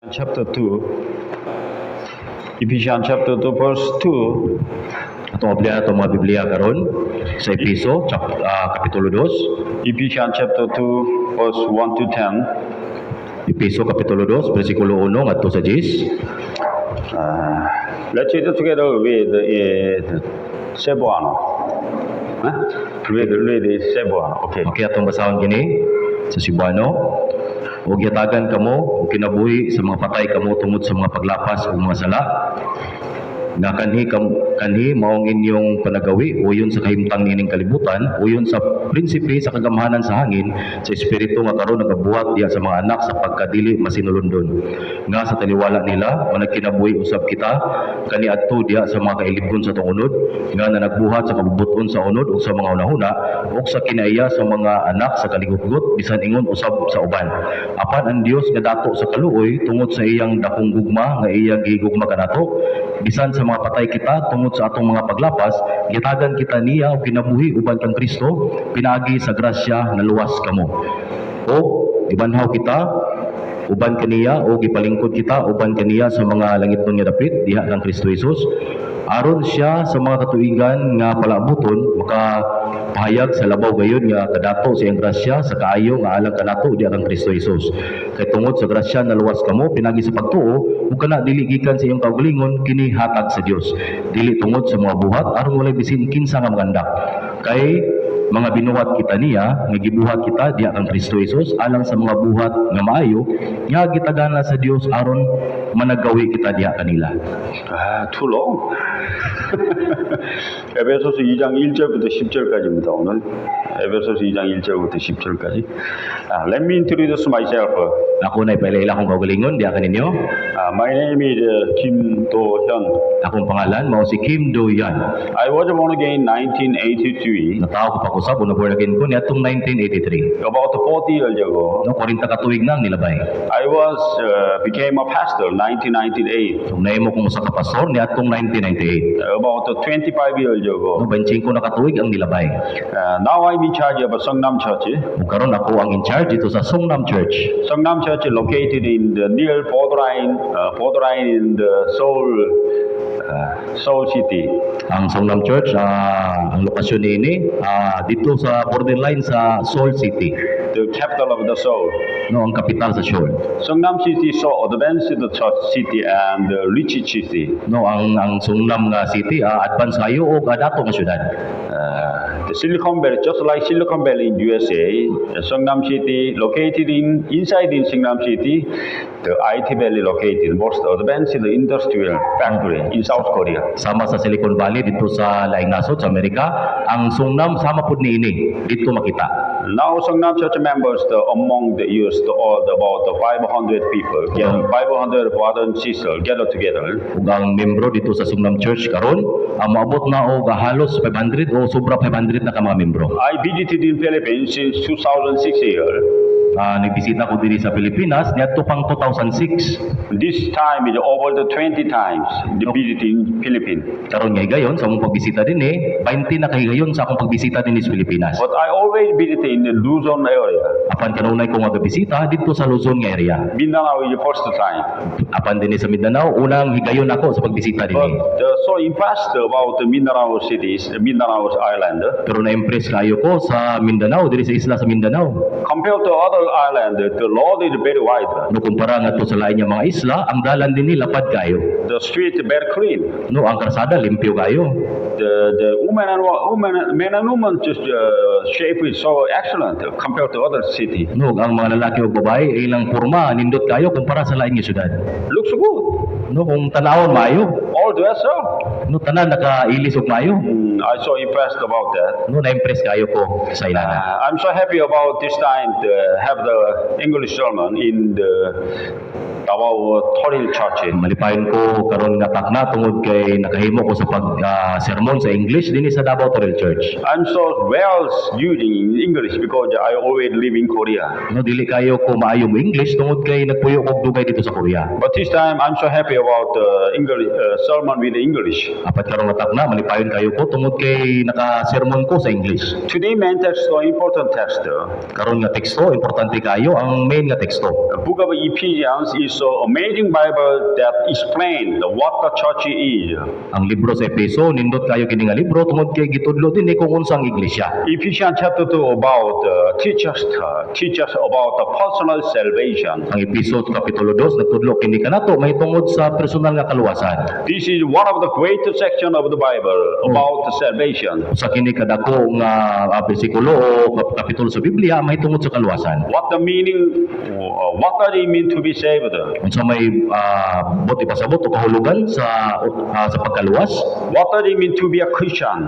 Chapter 2. Ephesians chapter 2, verse 2. Atong ablihan atong mga Biblia karon sa Epeso Kapitulo 2. Ephesians chapter 2, verse 1 to 10. Epeso Kapitulo 2, bersikulo 1 ngadto sa 10. Let's read it together with Cebuano. Huh? Read it Cebuano. Okay. Okay, atong basahon kini sa Cebuano. "Ug gihatagan kamo og kinabuhi sa mga patay kamo tungod sa mga paglapas ug mga sala nga kanhi maong inyong panagawi uyon sa kahimtang niining kalibutan, uyon sa prinsipe sa kagamhanan sa hangin, sa espiritu nga karon nagabuhat diha sa mga anak sa pagkadili masinulondon, nga sa taliwala nila managkinabuhi usab kita kaniadto diha sa mga kailibgon sa atong unod nga nanagbuhat sa kabubut-on sa unod ug sa mga hunahuna ug sa kinaiya sa mga anak sa kaligutgot, bisan ingon usab sa uban. Apan ang Dios nga dato sa kaluoy, tungod sa iyang dakong gugma nga iyang gihigugma kanato bisan sa mga patay kita tungod sa atong mga paglapas, gihatagan kita niya og kinabuhi uban kang Kristo. Pinaagi sa grasya naluwas kamo. O gibanhaw kita uban kaniya o gipalingkod kita uban kaniya sa mga langitnon nga dapit diha kang Kristo Jesus, aron siya sa mga katuigan nga palaabuton makapahayag sa labaw gayud nga kadato sa iyang grasya sa kaayo nga alang kanato diha kang Kristo Jesus. Kay tungod sa grasya naluwas kamo pinaagi sa pagtuo, ug kana dili gikan sa iyong kaugalingon, kini hatag sa Dios. Dili tungod sa mga buhat, aron walay bisin kinsa nga mangandak. Kay mga binuhat kita niya nga gibuhat kita diha kang Kristo Jesus alang sa mga buhat nga maayo nga gitagana sa Dios aron managawi kita diha kanila." 아, too long. 에베소서 2장 1절부터 10절까지입니다, 오늘. 에베소서 2장 1절부터 10절까지. 아, let me introduce myself. Ako na ipaila akong kaugalingon diha kaninyo. My name is Kim Do-hyun. Akong pangalan mao si Kim Do Yan. I was born again in 1983, Natawo ko pag-usab, una born again ko niadtong 1983. About 40 years ago. No, 40 ka tuig na ang nilabay. I was became a pastor 1998, So nahimo kong usa ka pastor niadtong 1998. About 25 years ago. No, 25 na katuig ang nilabay. Now I'm in charge of Seongnam Church. Ug karon ako ang in charge dito sa Seongnam Church. Seongnam Church located in the near borderline in the Seoul City. Ang Seongnam Church, ang lokasyon niini dito sa borderline sa Seoul City. The capital of the Seoul. No, ang kapital sa Seoul. Seongnam City is so advanced church city and rich city. No, ang Seongnam nga city, advance kayo og dato nga syudad. The Silicon Valley, just like Silicon Valley in USA, Seongnam City located in inside in Seongnam City, the IT Valley located most advanced industrial factory in South Korea. Sama sa Silicon Valley dito sa laing nasod sa Amerika, ang Seongnam sama pud niini dito makita. Now Seongnam Church members, among the youth, all about 500 people, 500 brothers and sisters gather together. Ug ang membro dito sa Seongnam Church karon ang moabot na og halos 500 o sobra 500 na ka mga membro. I visited in Philippines since 2006 year. Nagbisita ko diri sa Pilipinas niadto pang 2006. This time is over the 20 times the visit in Philippines. Karon nga higayon sa among pagbisita dinhi, 20 na kahigayon sa akong pagbisita dinhi sa Pilipinas. But I always visit in the Luzon area. Apan kanunay ko nga gabisita didto sa Luzon nga area. Mindanao is the first time. Apan dinhi sa Mindanao, unang higayon ako sa pagbisita But dinhi. So impressed about the Mindanao cities, Mindanao Island. Pero na-impress kayo ko sa Mindanao, diri sa isla sa Mindanao. Compared to other island, the road is very wide. No, kumpara ngadto sa lain nga mga isla, ang dalan dinhi lapad kayo. The street very clean. No, ang karsada limpyo kayo. The women and women, men and women just shape is so excellent compared to other city. No, ang mga lalaki ug babae ilang porma nindot kayo kumpara sa lain nga syudad. Looks good. No, kung tanawon maayo. All dressed up. No, tanan nakailis og maayo. I'm so impressed about that. No, na-impress kayo ko sa ilana. I'm so happy about this time to have the English sermon in the Davao Toril Church. Malipayon ko karon nga takna tungod kay nakahimo ko sa pag sermon sa English dinhi sa Davao Toril Church. I'm so well using English because I always live in Korea. No, dili kayo ko maayo mo English tungod kay nagpuyo kog dugay dito sa Korea. But this time I'm so happy about the English sermon with English. Apan karon nga takna malipayon kayo ko tungod kay naka-sermon ko sa English. Today main text so important text. Karon nga teksto importante kayo ang main nga teksto. The book of Ephesians is so amazing Bible that explain what the church is. Ang libro sa Epeso, nindot kayo kini nga libro tungod kay gitudlo dinhi kung unsa ang iglesia. Ephesians chapter 2 about teach us about the personal salvation. Ang Epeso kapitulo 2 nagtudlo kini kanato mahitungod sa personal nga kaluwasan. This is one of the greatest section of the Bible about the salvation. Usa kini kadako nga bersikulo o kapitulo sa Biblia mahitungod sa kaluwasan. What the meaning? What does it mean to be saved? Unsa may buot ipasabot o kahulugan sa pagkaluwas? What does it mean to be a Christian?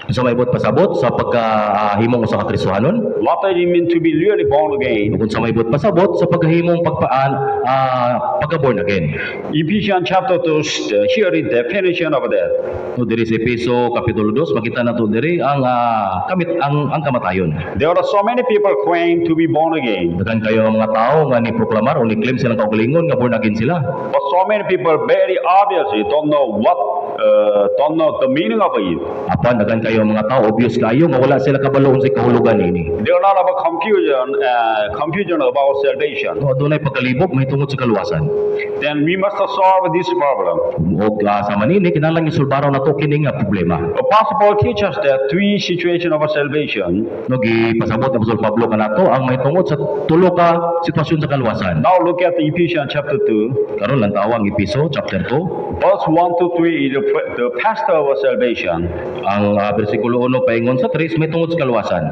Unsa may buot pasabot sa pagkahimong usa ka Kristohanon? What does it mean to be really born again? Ug unsa may buot pasabot sa pagkahimong pagpaan pagka-born again? Ephesians chapter 2, here is definition of that. So diri sa Epeso kapitulo 2 makita nato diri ang kamit ang kamatayon. There are so many people claim to be born again, Daghan kayo ang mga tao nga ni proklamar o ni claim silang kaugalingon nga born again sila. But so many people very obviously don't know the meaning of it. Apan daghan kayo ang mga tao obvious kayo nga wala sila kabalo unsay kahulugan niini. There are a lot of confusion about salvation. No, adunay pagkalibog mahitungod sa kaluwasan. Then we must solve this problem. Ug sama niini kinahanglan isulbaron nato kini nga problema. Apostle Paul teaches that three situation of salvation. No, gipasabot ni Apostol Pablo kanato ang mahitungod sa tulo ka sitwasyon sa kaluwasan. Now look at Ephesians chapter 2. Karon lantawa ang Epeso chapter 2. Verse 1 to 3 is the past of salvation. Ang bersikulo 1 paingon sa 3 mahitungod sa kaluwasan.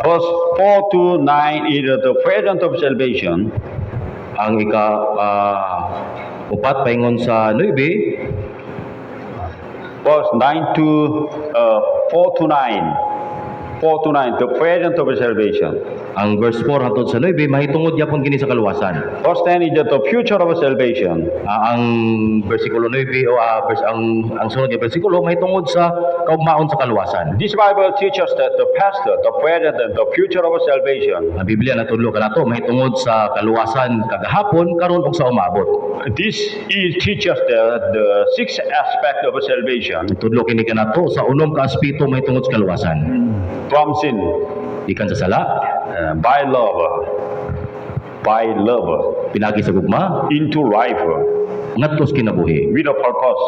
Verse 4 to 9 is the present of salvation. Ang ika upat paingon sa 9. Verse 9 to 4 to 9. 4 to 9, the present of salvation. Ang verse 4 hangtod sa 9 mahitungod gyapon kini sa kaluwasan. Verse 10 is the future of salvation. Ang bersikulo 9 o verse ang sunod nga bersikulo mahitungod sa kaugmaon sa kaluwasan. This Bible teaches that the past, the present, and the future of salvation. Ang Biblia natudlo kanato mahitungod sa kaluwasan kagahapon, karon ug sa umaabot. This is teaches the six aspect of salvation. Tudlo kini kanato sa unom ka aspeto mahitungod sa kaluwasan. From sin, Gikan sa sala, by love, pinagi sa gugma, into life, ngadto sa kinabuhi. With a purpose,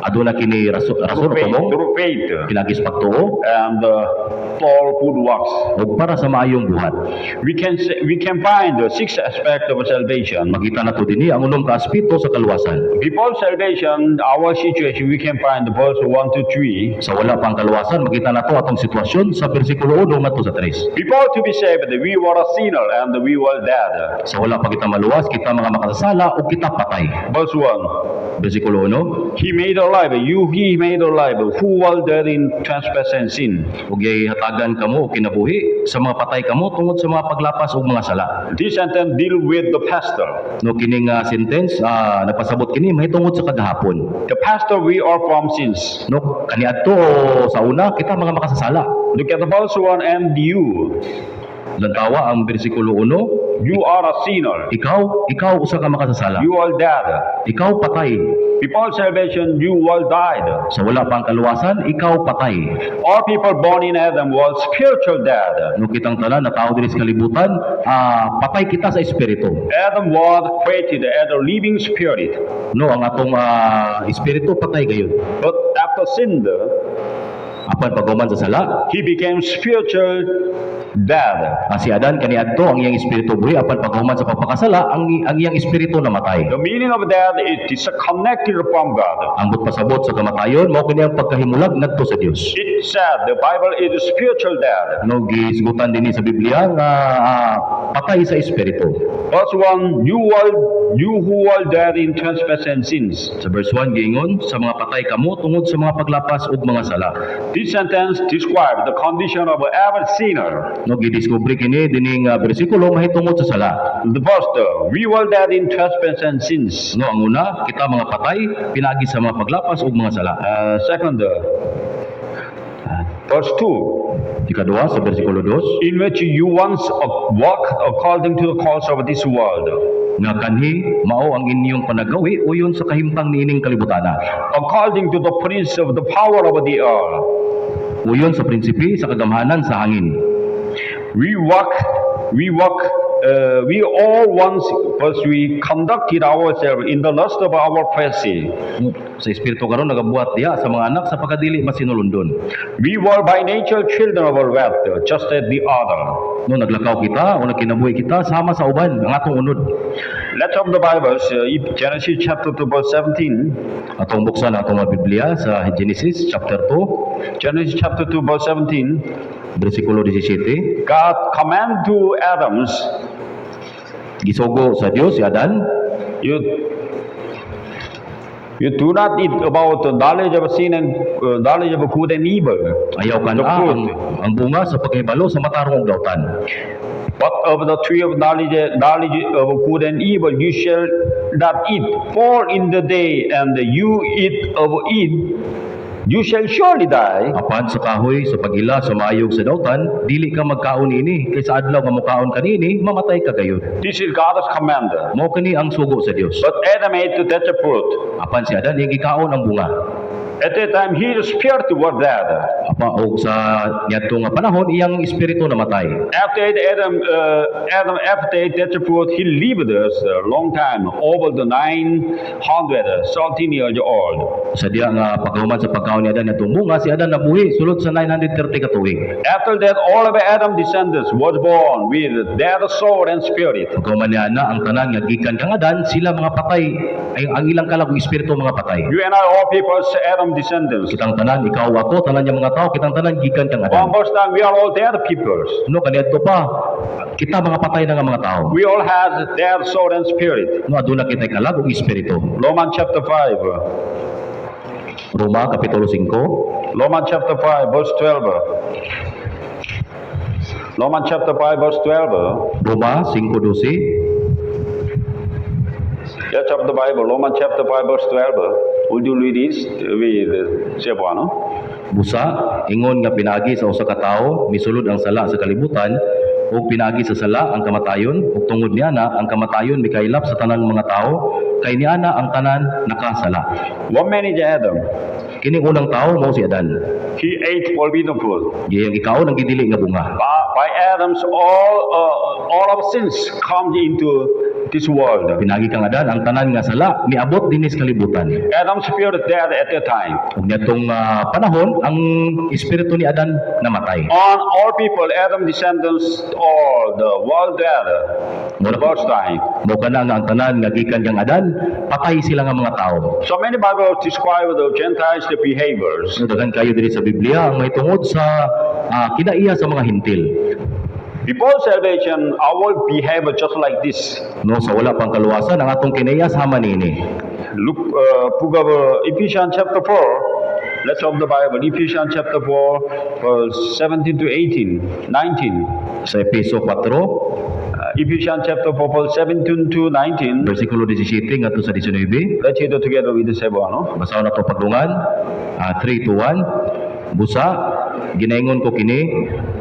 Aduna kini rason through faith, o through faith, pinagi sa pagtuo and for good works. Ug para sa maayong buhat. We can find the six aspect of salvation. Makita nato dinhi ang unom ka aspeto sa kaluwasan. Before salvation, our situation, we can find verse 1 to 3. Sa wala pang kaluwasan, makita nato atong sitwasyon sa bersikulo 1 ngadto sa 3. Before to be saved, we were a sinner and we were dead. Sa wala pa kita maluwas, kita mga makasasala ug kita patay. Verse 1. Bersikulo 1, He made alive you, he made alive who were dead in trespass and sin. Ug hatagan kamo og kinabuhi sa mga patay kamo tungod sa mga paglapas ug mga sala. This sentence deal with the past. No, kini nga sentence nagpasabot kini mahitungod sa kagahapon. The past, we are from sins. No, kaniadto sa una kita mga makasasala. Look at the verse 1, and you. Lantawa ang bersikulo 1, You are a sinner. Ikaw usa ka makasasala. You are dead. Ikaw patay. Before salvation, you were died. Sa wala pang kaluwasan, ikaw patay. All people born in Adam were spiritual dead. No, kitang tanan na tao diri sa kalibutan, patay kita sa espiritu. Adam was created as a living spirit. No, ang atong espiritu patay gayud. But after sin, Apan paghuman sa sala, he became spiritual dead. Si Adan kaniadto ang iyang espiritu buhi, apan paghuman sa pagpakasala ang iyang espiritu namatay. The meaning of that is disconnected from God. Ang buot pasabot sa kamatayon mao kini ang pagkahimulag ngadto sa Dios. It said the Bible is spiritual dead. No, gisgutan dinhi sa Biblia nga patay sa espiritu. Verse 1, you who are dead in trespass and sins. Sa verse 1 giingon sa mga patay kamo tungod sa mga paglapas ug mga sala. This sentence describes the condition of every sinner. No, gidiskubre kini dining bersikulo mahitungod sa sala. The first, we were dead in trespass and sins. No, ang una, kita mga patay pinagi sa mga paglapas ug mga sala. Second, verse 2, Ikaduha sa bersikulo 2, in which you once walked according to the course of this world, nga kanhi mao ang inyong panagawi uyon sa kahimtang niining kalibutana. According to the prince of the power of the air. Uyon sa prinsipe sa kagamhanan sa hangin. We walk We all once was we conducted ourselves in the lust of our flesh. No, sa espiritu karon nagabuhat diha sa mga anak sa pagkadili masinulondon. We were by nature children of wrath, just as the other. No, naglakaw kita o nagkinabuhi kita sama sa uban ang atong unod. Let's open the Bibles, Genesis chapter 2, verse 17. Atong buksan ang atong mga Biblia sa Genesis chapter 2, Genesis chapter 2, verse 17. Bersikulo 17. God command to Adams, Gisugo sa Dios si Adan, You do not eat about the knowledge of sin and knowledge of good and evil. Ayaw The kana fruit. Ang bunga sa pagkahibalo sa matarong ug dautan. But of the tree of knowledge of good and evil, you shall not eat. For in the day and you eat of it, you shall surely die. Apan sa kahoy sa pag-ila sa maayo ug sa dautan, dili ka magkaon ini, kay sa adlaw nga mokaon kanini, mamatay ka gayud. This is God's command. Mao kini ang sugo sa Dios. But Adam ate that fruit. Apan si Adan iyang gikaon ang bunga. At that time, his spirit was dead. Apa og sa niadto nga panahon iyang espiritu namatay. After Adam after ate that fruit, he lived a long time, over the 913 years old. Sa diya nga pagkahuman sa pagkaon ni Adan atong bunga, si Adan nabuhi sulod sa 930 ka tuig. After that, all of Adam's descendants was born with dead soul and spirit. Pagkahuman niya na ang tanan nga gikan kang Adan, sila mga patay ay ang ilang kalag ug espiritu mga patay. You and I, all people, Adam descendants. Kitang tanan, ikaw, ako, tanan nga mga tao, kitang tanan gikan kang Adan. One first time, we are all dead people. No, kaniadto pa kita mga patay na nga mga tao. We all have dead soul and spirit. No, aduna kitay kalag ug espiritu. Romans chapter 5. Roma kapitulo 5. Romans chapter 5, verse 12. Romans chapter 5, verse 12. Roma 5:12. Let's open the Bible. Romans chapter 5, verse 12. Would you read this with Cebuano? Busa, ingon nga pinaagi sa usa ka tawo, misulod ang sala sa kalibutan, ug pinaagi sa sala ang kamatayon, ug tungod niana ang kamatayon mikaylap sa tanang mga tawo, kay niana ang tanan nakasala. One man is Adam. Kining unang tawo mao si Adan. He ate forbidden fruit. Iyang gikaon ang gidili nga bunga. By Adam's, all of sins come into this world. Pinaagi kang Adan ang tanan nga sala miabot dinhi sa kalibutan. Adam's spirit dead at that time. Ug niadtong panahon ang espiritu ni Adan namatay. On all people, Adam descendants, all the world dead. The first time. Mao kana nga ang tanan nga gikan kang Adan, patay sila nga mga tao. So many Bible describe the Gentiles' behaviors. So, daghan kayo diri sa Biblia ang mahitungod sa kinaiya sa mga Hintil. Before salvation, our behavior just like this. No, sa wala pang kaluwasan ang atong kinaiya sama niini. Look, book of Ephesians chapter 4. Let's open the Bible. Ephesians chapter 4, verse 17 to 18, 19. Sa Epeso 4, Ephesians chapter 4, verse 17 to 19. Bersikulo 17 ngadto sa 19. Let's read it together with the Cebuano. Basahon nato pagdungan. 3 to 1. Busa, ginaingon ko kini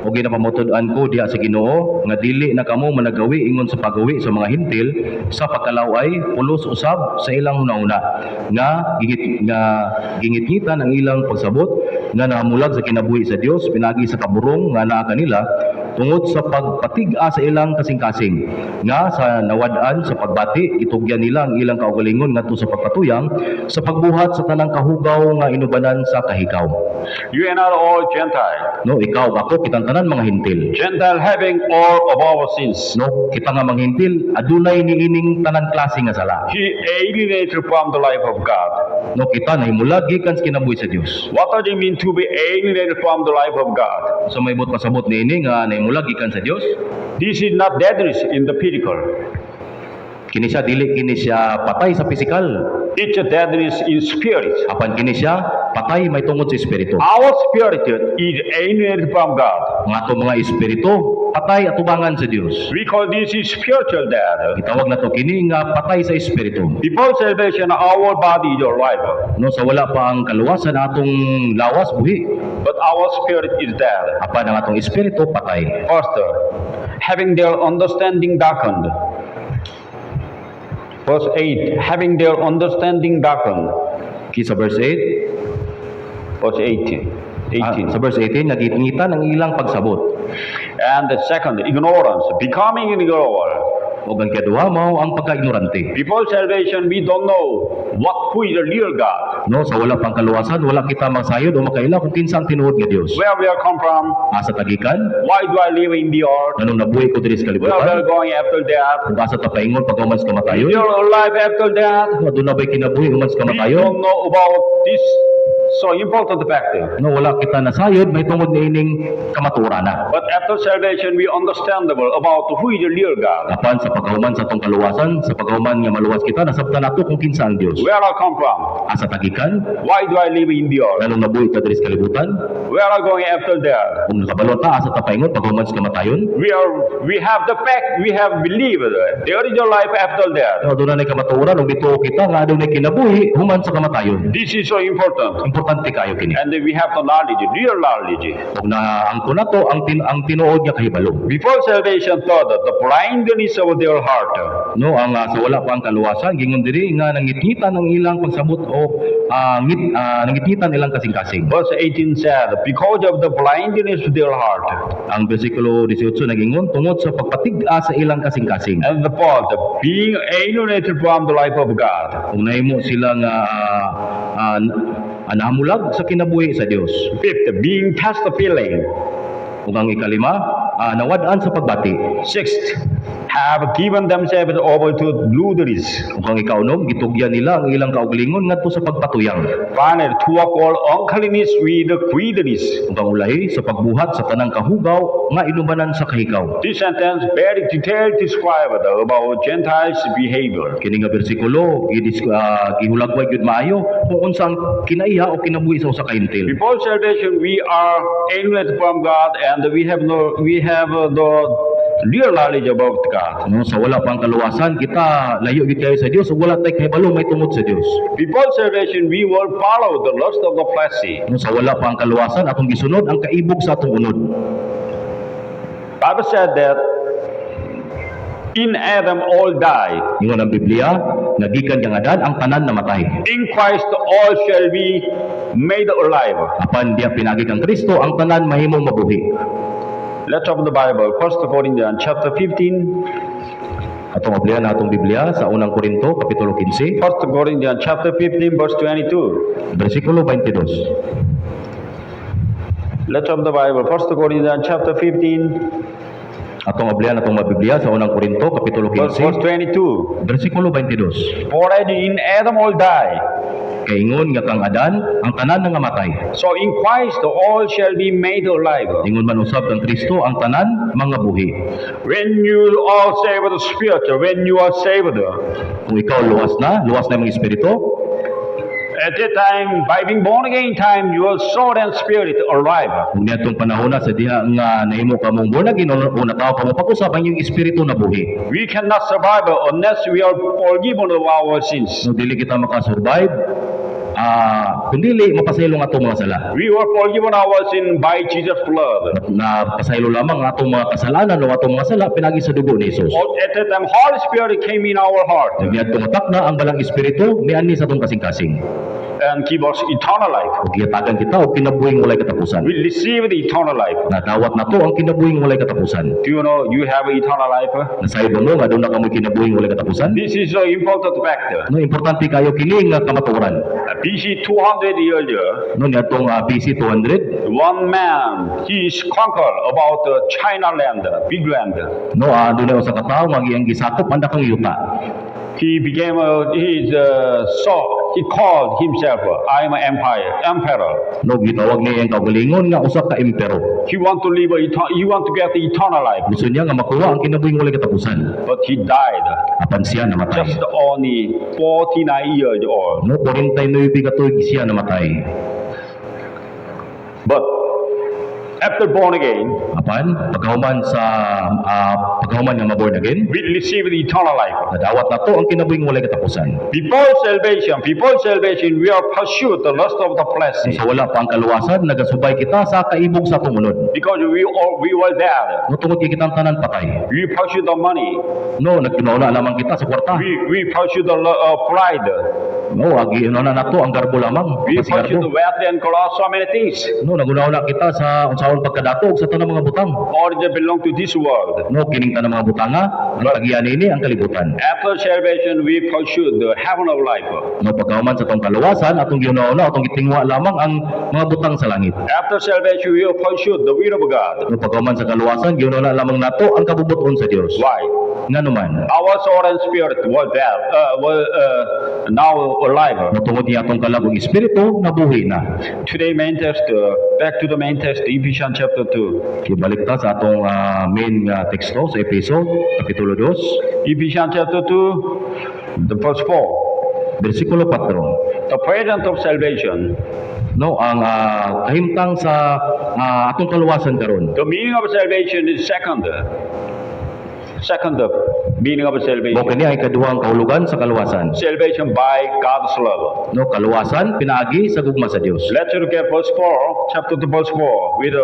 o ginapamutud-an ko diha sa Ginoo nga dili na kamo managawi ingon sa pagawi sa mga Hintil sa pagkalaway, pulos usab sa ilang hunahuna nga gingitngitan ang ilang pagsabot, nga nahamulag sa kinabuhi sa Dios pinagi sa kaburong nga naa kanila tungod sa pagpatig-a sa ilang kasing-kasing, nga sa nawad-an sa pagbati itugyan nila ang ilang kaugalingon ngadto sa pagpatuyang sa pagbuhat sa tanang kahugaw nga inubanan sa kahikaw. You and I are all Gentile. No, ikaw, ako, kitang tanan mga Hintil. Gentile having all of our sins. No, kita nga mga Hintil adunay niining tanan klase nga sala. He alienated from the life of God. No, kita nahimulag gikan sa kinabuhi sa Dios. What does it mean to be alienated from the life of God? So may buot pasabot niini nga nahimulag gikan sa Dios? This is not deadness in the physical. Kini siya dili kini siya patay sa pisikal. It's a deadness in spirit. Apan kini siya patay may tungod sa espiritu. Our spirit is alienated from God. Ang ato mga espiritu patay atubangan sa Dios. We call this is spiritual death. Gitawag nato kini nga patay sa espiritu. Before salvation, our body is alive, No, sa wala pa ang kaluwasan, atong lawas buhi, but our spirit is dead. Apan ang atong espiritu patay. First, having their understanding darkened. Verse 8, having their understanding darkened. Ki sa verse 8, Verse 18. 18. Sa verse 18, nagitngitan ang ilang pagsabot. And the second, ignorance, becoming ignorant. Ug ang kaduha mao ang pagkaignorante. Before salvation, we don't know what who is the real God, No, sa wala pang kaluwasan, wala kita masayod o makaila kung kinsa ang tinuod nga Dios. Where we are come from, Asa ta gikan, why do I live in the earth, nganong nabuhi ko diri sa where we kalibutan, are going after death, kung asa ta paingon pag human sa kamatayon, we are alive after death. No, aduna ba'y kinabuhi human sa We kamatayon? don't know about this so important factor. No, wala kita nasayod may tungod niining kamatuoran na. But after salvation, we understandable about who is the real God, Apan sa pagkahuman sa atong kaluwasan, sa pagkahuman nga maluwas kita, nasabtan nato kung kinsa ang Dios. Where I come from, Asa ta gikan, why do I live in the earth, nganong nabuhi ta diri sa kalibutan, where I going after death. Kung nakabalo ta asa ta paingon paghuman sa kamatayon, We have the fact, we have believed there is a life after death. No, aduna nay kamatuoran ug mituo kita nga adunay kinabuhi human sa kamatayon. This is so important. Importante kayo kini. And we have the knowledge, real knowledge. Ug naangkon nato ang tinuod nga kahibalo. Before salvation, third, the blindness of their heart. No, ang sa wala pa ang kaluwasan, gingon diri nga nangitngitan ang ilang pagsabot o nangitngitan ilang kasing-kasing. Verse 18 said, because of the blindness of their heart. Ang bersikulo 18 nagingon tungod sa pagpatig-a sa ilang kasing-kasing. And the fourth, being alienated from the life of God. Kung nahimo sila nga nahamulag sa kinabuhi sa Dios. Fifth, being past the feeling. Ug ang ikalima, nawad-an sa pagbati. Sixth, have given themselves over to lewdness. Ug ang ikaunom, gitugyan nila ang ilang kaugalingon ngadto sa pagpatuyang. Finally, to walk all uncleanness with greediness. Ug ang ulahi, sa pagbuhat sa tanang kahugaw nga inubanan sa kahikaw. This sentence very detailed described about Gentiles' behavior. Kini nga bersikulo gihulagway gyud maayo kung unsa ang kinaiha o kinabuhi sa usa ka Hentil. Before salvation, we are alienated from God and we have no, we have the real knowledge about God. No, sa wala pang kaluwasan, kita layo gyud kayo sa Dios ug wala tay kahibalo may tungod sa Dios. Before salvation, we will follow the lust of the flesh. No, sa wala pang kaluwasan, atong gisunod ang kaibog sa atong unod. Bible said that in Adam all die. Ingon ang Biblia, nga gikan kang Adan ang tanan namatay. In Christ all shall be made alive. Apan diya pinaagi kang Kristo ang tanan mahimong mabuhi. Let's open the Bible. First Corinthians chapter 15. Atong ablihan atong Biblia sa Unang Korinto kapitulo 15, First Corinthians chapter 15 verse 22. Bersikulo 22. Let's open the Bible. First Corinthians chapter 15 Atong ablihan atong mga Biblia sa Unang Korinto kapitulo verse 15, 22. Bersikulo 22. For as in Adam all die, Kay ingon nga kang Adan ang tanan nangamatay. So in Christ all shall be made alive. Ingon man usab kang Kristo ang tanan mga buhi. When you are saved spirit, when you are saved, Kung ikaw luwas na imong espiritu, at that time, by being born again time, your soul and spirit alive. Kung niadtong panahon na sa diha nga nahimo kamong born again o natawo kamo pag-usab, ang inyong espiritu nabuhi. We cannot survive unless we are forgiven of our sins. So dili kita makasurvive kung dili mapasaylo ang atong mga sala. We were forgiven our sin by Jesus' blood. Na pasaylo lamang ang atong mga kasalanan o atong mga sala pinagi sa dugo ni Jesus. At that time, Holy Spirit came in our heart Niadtong takna ang Balang Espiritu niani sa atong kasing-kasing and give us eternal life. Ug gihatagan kita og kinabuhing walay katapusan. We receive the eternal life. Nadawat nato ang kinabuhing walay katapusan. Do you know you have eternal life? Nasayod mo nga aduna kamoy kinabuhing walay katapusan? This is an important factor. No, importante kayo kini nga kamatuoran. BC 200 years ago, No, niadtong BC 200, one man, he is conquered about the China land, big land. No, adunay usa ka tawo nga iyang gisakop ang dakong yuta. He became a, he is so he called himself, "I am an empire, emperor." No, gitawag niya iyang kaugalingon nga usa ka empero. He want to get the eternal life, Gusto niya nga makuha ang kinabuhing walay katapusan. But he died Apan siya namatay. Just only 49 years old. No, 49 ka tuig siya namatay. But after born again, Apan pagkahuman nga maborn again, we receive the eternal life. Nadawat nato ang kinabuhing walay katapusan. Before salvation, we are pursued the lust of the flesh Sa wala pa ang kaluwasan, nagasubay kita sa kaibog sa atong unod. Because we were dead. No, tungod kay kitang tanan patay. We pursue the money. No, nagpinauna lamang kita sa kwarta. We pursue the pride. No, agi ano na nato ang garbo lamang. We Si garbo. pursue the wealth and glory, so many things. No, naghuna-huna kita sa unsaon pagkadato ug sa tanang mga butang. All they belong to this world. No, kining tanang mga butanga, ang tagian ini ang kalibutan. After salvation, we pursue the heaven of life. No, pagkahuman sa atong kaluwasan, atong gihuna-huna, atong gitingwa lamang ang mga butang sa langit. After salvation, we pursue the will of God. No, pagkahuman sa kaluwasan, gihuna-huna lamang nato ang kabubut-on sa Dios. Why? Ngano man? Our soul and spirit were dead, were now alive. No, tungod niya atong kalag ug espiritu nabuhi na. Today, main text, back to the main text, Ephesians chapter 2. Ibalik ta sa atong main nga teksto sa Efeso kapitulo 2, Ephesians chapter 2, the verse 4. Bersikulo 4. The present of salvation. No, ang kahimtang sa atong kaluwasan karon. The meaning of salvation is second. Second meaning of Mao salvation. Kini ang ikaduhang kahulugan sa kaluwasan. Salvation by God's love. No, kaluwasan pinaagi sa gugma sa Dios. Let's look at verse 4, chapter 2, verse 4, with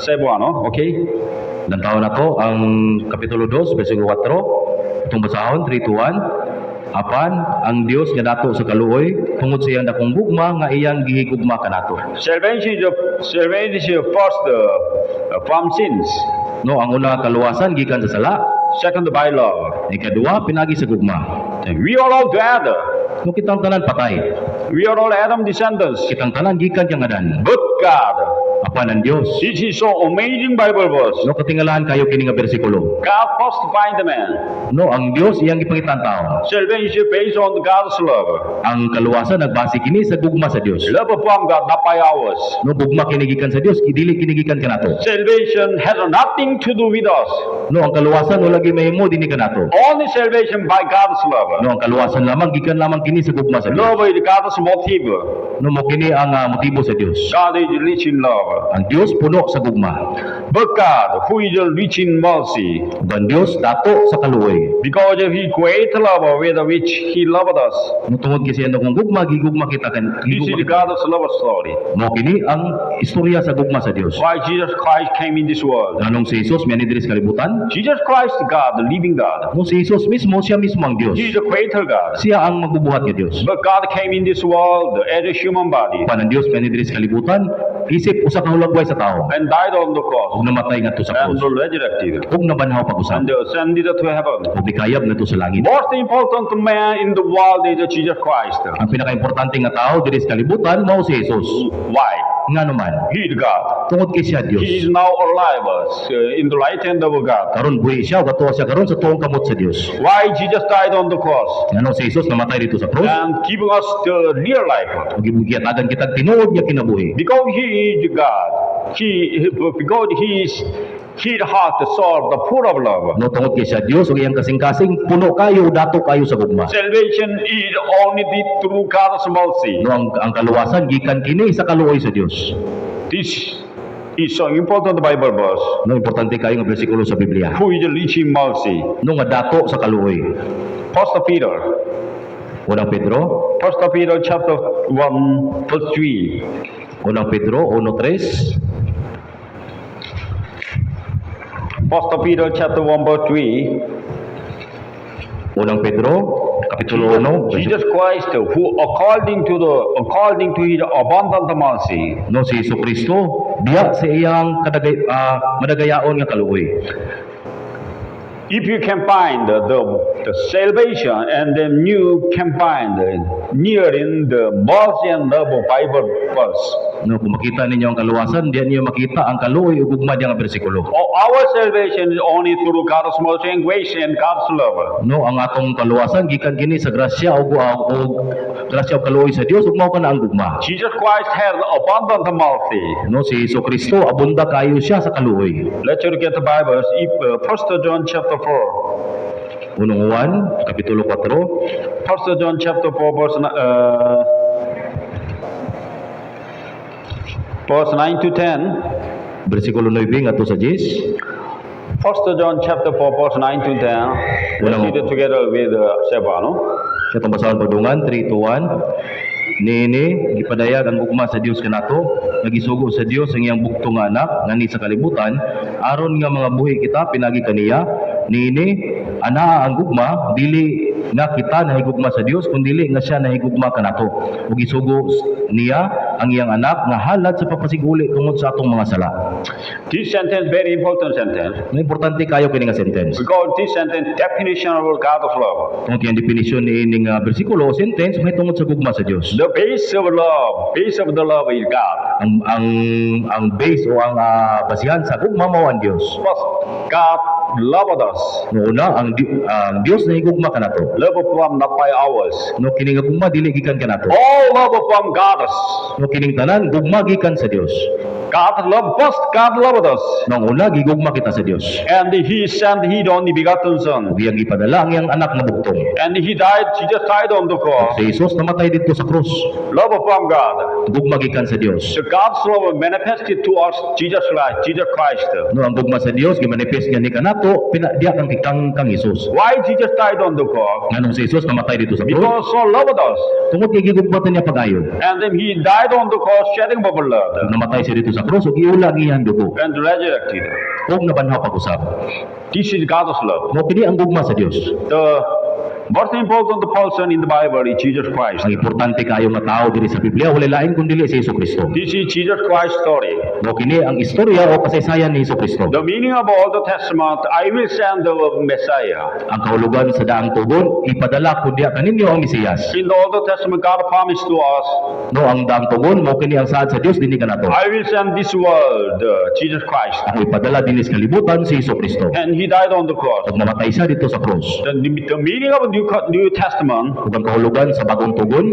Cebuano, okay? Lantaw na to ang kapitulo 2, bersikulo 4. Itong basahon, 3 to 1. Apan ang Dios nga dato sa kaluoy tungod sa iyang dakong gugma nga iyang gihigugma kanato. Salvation is first from sins, No, ang una, kaluwasan gikan sa sala, second by love. Ikaduha, pinaagi sa gugma. We are all dead. No, kitang tanan patay. We are all Adam descendants. Kitang tanan gikan kang Adan. But God, Apan ang Dios. This is so amazing Bible verse. No, katingalahan kayo kini nga bersikulo. God first find man. No, ang Dios iyang gipangita ang tao. Salvation is based on God's love. Ang kaluwasan nagbase kini sa gugma sa Dios. Love from God, not by ours. No, gugma kini gikan sa Dios, dili kini gikan kanato. Salvation has nothing to do with us. No, ang kaluwasan wala gyud mahimo dinhi kanato. Only salvation by God's love. No, ang kaluwasan lamang gikan lamang kini sa gugma sa Dios. Love is God's motive. No, mo kini ang motibo sa Dios. God is rich in love. Ang Dios puno sa gugma. But God, who is rich in mercy, Ug ang Dios dato sa kaluoy. Because of His great love with which He loved us. No, tungod kay siya kung gugma, gigugma kita kan. This is Gigugma kita. God's love story. Mo kini ang istorya sa gugma sa Dios. Why Jesus Christ came in this world. Nganong si Jesus miani diri sa kalibutan? Jesus Christ, God, the living God. No, si Jesus mismo, siya mismo ang Dios. He is the creator God. Siya ang magbubuhat nga Dios. But God came in this world as a human body Apan ang Dios miani diri sa kalibutan isip usa ka hulagway sa tao. And died on the cross Ug namatay ngadto sa and krus. Resurrected Ug nabanhaw pag-usab. And ascended to heaven. Ug mikayab ngadto sa langit. Most important man in the world is Jesus Christ. Ang pinakaimportante nga tao diri sa kalibutan mao si Jesus. Why? Ngano man? He is God. Tungod kay siya Dios. He is now alive in the right hand of God. Karon buhi siya ug atuwa siya karon sa tuong kamot sa Dios. Why Jesus died on the cross? Ngano si Jesus namatay dito sa krus? And giving us the real life. Ug gihatagan kitag tinuod nga kinabuhi. Because He is God. Because He is His heart served the full of love. No, tungod kay siya Dios ug iyang kasing-kasing puno kayo, dato kayo sa gugma. Salvation is only through God's mercy. No, ang kaluwasan gikan kini sa kaluoy sa Dios. This is so important Bible verse. No, importante kayo nga bersikulo sa Biblia. Who is rich in mercy? No, nga dato sa kaluoy. First Peter. Unang Pedro, First Peter chapter 1 verse 3. Unang Pedro 1:3. First Peter chapter 1 verse 3. Unang Pedro kapitulo 1 Jesus Christ, who according to His abundant mercy, No, si Jesu Kristo biya sa iyang madagayaon nga kaluoy. If you can find the salvation and then you can find near in the mercy and love of Bible verse. No, kung makita ninyo ang kaluwasan, diyan niyo makita ang kaluoy ug gugma diyan nga bersikulo. Oh, our salvation is only through God's mercy and grace and God's love. No, ang atong kaluwasan gikan kini sa grasya ug grasya ug kaluoy sa Dios ug mao kana ang gugma. Jesus Christ had abundant mercy. No, si Jesu Kristo abunda kayo siya sa kaluoy. Let's look at the Bible. If First John chapter 4. Unong Juan kapitulo 4. First John chapter 4 verse 9 to 10. Bersikulo 9 ngadto sa 10. First John chapter 4 verse 9 to 10. Let's read it together with Cebuano. Sa itong basahon padungan, 3 to 1. Niini, gipadayag ang gugma sa Dios kanato, nagisugo sa Dios ang iyang bugtong nga anak ngani sa kalibutan aron nga mga buhi kita pinagi kaniya. Niini anaa ang gugma, dili nga kita nahigugma sa Dios kundili nga siya nahigugma kanato ug gisugo niya ang iyang anak nga halad sa pagpasiguli tungod sa atong mga sala. This sentence, very important sentence. No, importante kayo kini nga sentence. Because this sentence definition of God's love. Tungod kay ang definisyon ni nga bersikulo o sentence may tungod sa gugma sa Dios. The base of love, base of the love is God. Ang base o ang basihan sa gugma mao ang Dios. First, God loved us. No, una, ang Dios nahigugma kanato. Love from not by ours. No, kini nga gugma dili gikan kanato. All love from God. No, kining tanan gugma gikan sa Dios. God loved first, God loved us. No, ang una, gigugma kita sa Dios. And He sent His only begotten Son. Ug iyang gipadala ang iyang anak nga bugtong. And He died, Jesus died on the cross. Si Jesus namatay didto sa krus. Love from God. Gugma gikan sa Dios. The God's love manifested to us, Jesus Christ, Jesus Christ. No, ang gugma sa Dios gimanifest niya ni kanato pina, diya kang Jesus. Why Jesus died on the cross? Nganong si Jesus namatay didto sa krus? Because so loved us. Tungod kay gigugma ta niya pag-ayo. And then He died on the cross, shedding of blood. Ug namatay siya didto sa krus ug giula ang iyang dugo. And resurrected. Ug nabanhaw pag-usab. This is God's love. Mao kini ang gugma sa Dios. The most important person in the Bible is Jesus Christ. Ang importante kaayo nga tao diri sa Biblia wala lain kundi si Hesus Kristo. This is Jesus Christ's story. Mao kini ang istorya o kasaysayan ni Hesus Kristo. The meaning of Old Testament, I will send the Messiah. Ang kahulugan sa Daang Tugon, ipadala ko diya kaninyo ang Mesiyas. In the Old Testament, God promised to us, No, ang Daang Tugon mao kini ang saad sa Dios dinhi kanato. I will send this world, Jesus Christ. Ako ipadala dinhi sa kalibutan si Hesus Kristo. And He died on the cross. Ug namatay siya didto sa krus. The meaning of New Testament, Ug ang kahulugan sa Bagong Tugon,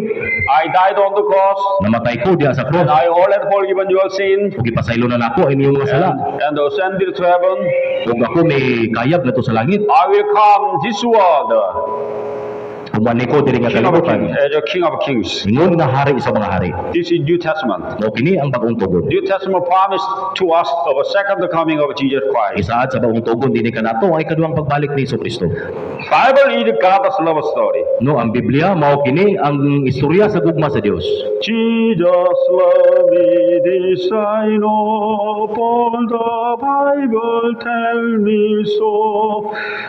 I died on the cross, namatay ko diya sa krus. And I already forgiven your sin, Ug ipasaylo na nako ang inyong mga sala. and ascended to heaven. Ug ako minikayab ngadto sa langit. I will come this world, Umuanhi ko diri nga King of kalibutan. Kings, as a King of Kings. Ingon nga hari sa mga hari. This is New Testament. Mao kini ang Bagong Tugon. New Testament promised to us of a second coming of Jesus Christ. Isaad sa Bagong Tugon dinhi kanato ang ikaduhang pagbalik ni Hesus Kristo. Bible is God's love story. No, ang Biblia mao kini ang istorya sa gugma sa Dios. Jesus love me, this I know, for the Bible tell me so.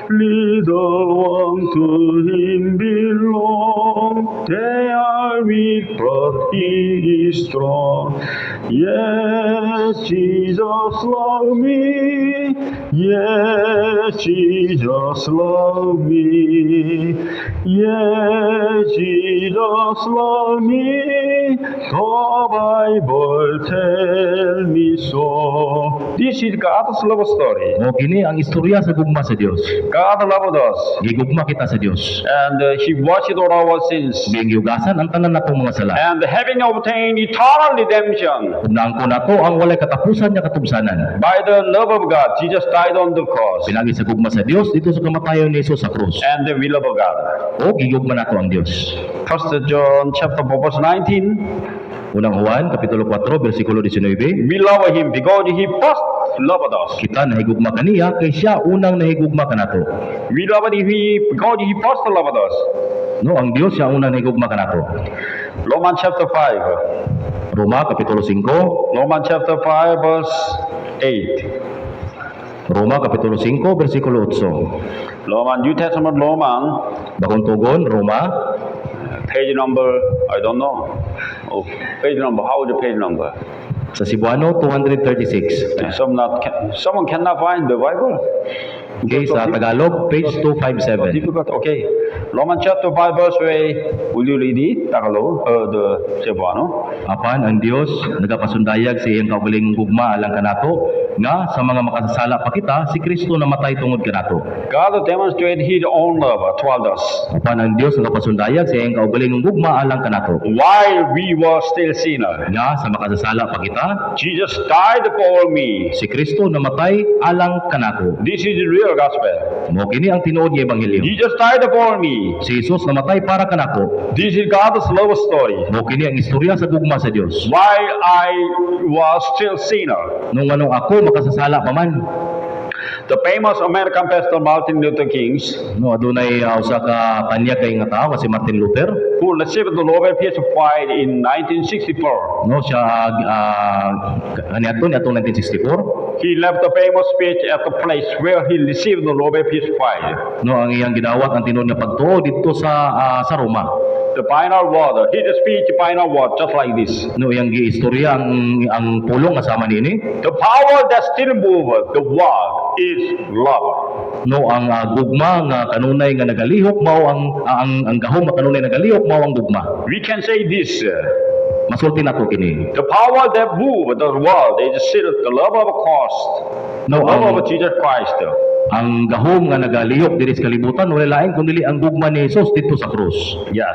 Little one to Him belong. They are weak, but He is strong. Yes, Jesus love me. Yes, Jesus love me. Yes, Jesus love me. The Bible tell me so. This is God's love story. Mao kini ang istorya sa gugma sa Dios. God loved us, Gigugma kita sa Dios. And He washed all our sins. Ug gihugasan ang tanan natong mga sala. And having obtained eternal redemption Ug naangkon nato ang walay katapusan nga katubsanan. By the love of God, Jesus died on the cross. Pinagi sa gugma sa Dios didto sa kamatayon ni Jesus sa krus. And we love God. O gigugma nato ang Dios. First John chapter 4 verse 19. Unang Juan kapitulo 4 bersikulo 19. We love Him because He first loved us. Kita nahigugma kaniya kay siya unang nahigugma kanato. We love Him because He first loved us. No, ang Dios siya unang nahigugma kanato. Romans chapter 5. Roma kapitulo 5. Romans chapter 5 verse 8. Roma kapitulo 5 bersikulo 8. Roman, New Testament Roman, Bagong Tugon, Roma, page number, I don't know. Oh, page number, how is the page number? Sa Cebuano 236. Someone cannot find the Bible. Okay, sa Tagalog page So 257. Difficult. Okay. Roman chapter 5 verse 8. Will you read it? Tagalog, the Cebuano. Apan ang Dios nagapasundayag sa iyang kaugalingong gugma alang kanato nga sa mga makasasala pa kita, si Kristo namatay tungod kanato. God demonstrated His own love toward us. Apan ang Dios nagapasundayag sa iyang kaugalingong gugma alang kanato While we were still sinners, nga sa makasasala pa kita, Jesus died for me. Si Kristo namatay alang kanako. This is the real gospel. Mao kini ang tinuod nga ebanghelyo. Jesus died for me. Si Jesus namatay para kanako. This is God's love story. Mao kini ang istorya sa gugma sa Dios. While I was still sinner, Nung anong ako makasasala pa man, The famous American pastor Martin Luther King, No, adunay usa ka tanyag kay nga tawo nga si Martin Luther. Who received the Nobel Peace Prize in 1964. No, siya kaniadto niadtong 1964. He left a famous speech at the place where he received the Nobel Peace Prize. No, ang iyang gidawat ang tinuod nga pagtuo didto sa Roma. The final word, his speech final word, just like this. No, iyang giistorya ang pulong nga sama niini. The power that still moves the world is love. No, ang gugma nga kanunay nga nagalihok mao ang gahom nga kanunay nagalihok mao ang gugma. We can say this. Masulti nato kini. The power that moves the world is still the love of Christ, No, the love ang of Jesus Christ. Ang gahom nga nagalihok diri sa kalibutan wala lain kundi ang gugma ni Jesus didto sa krus. Yes.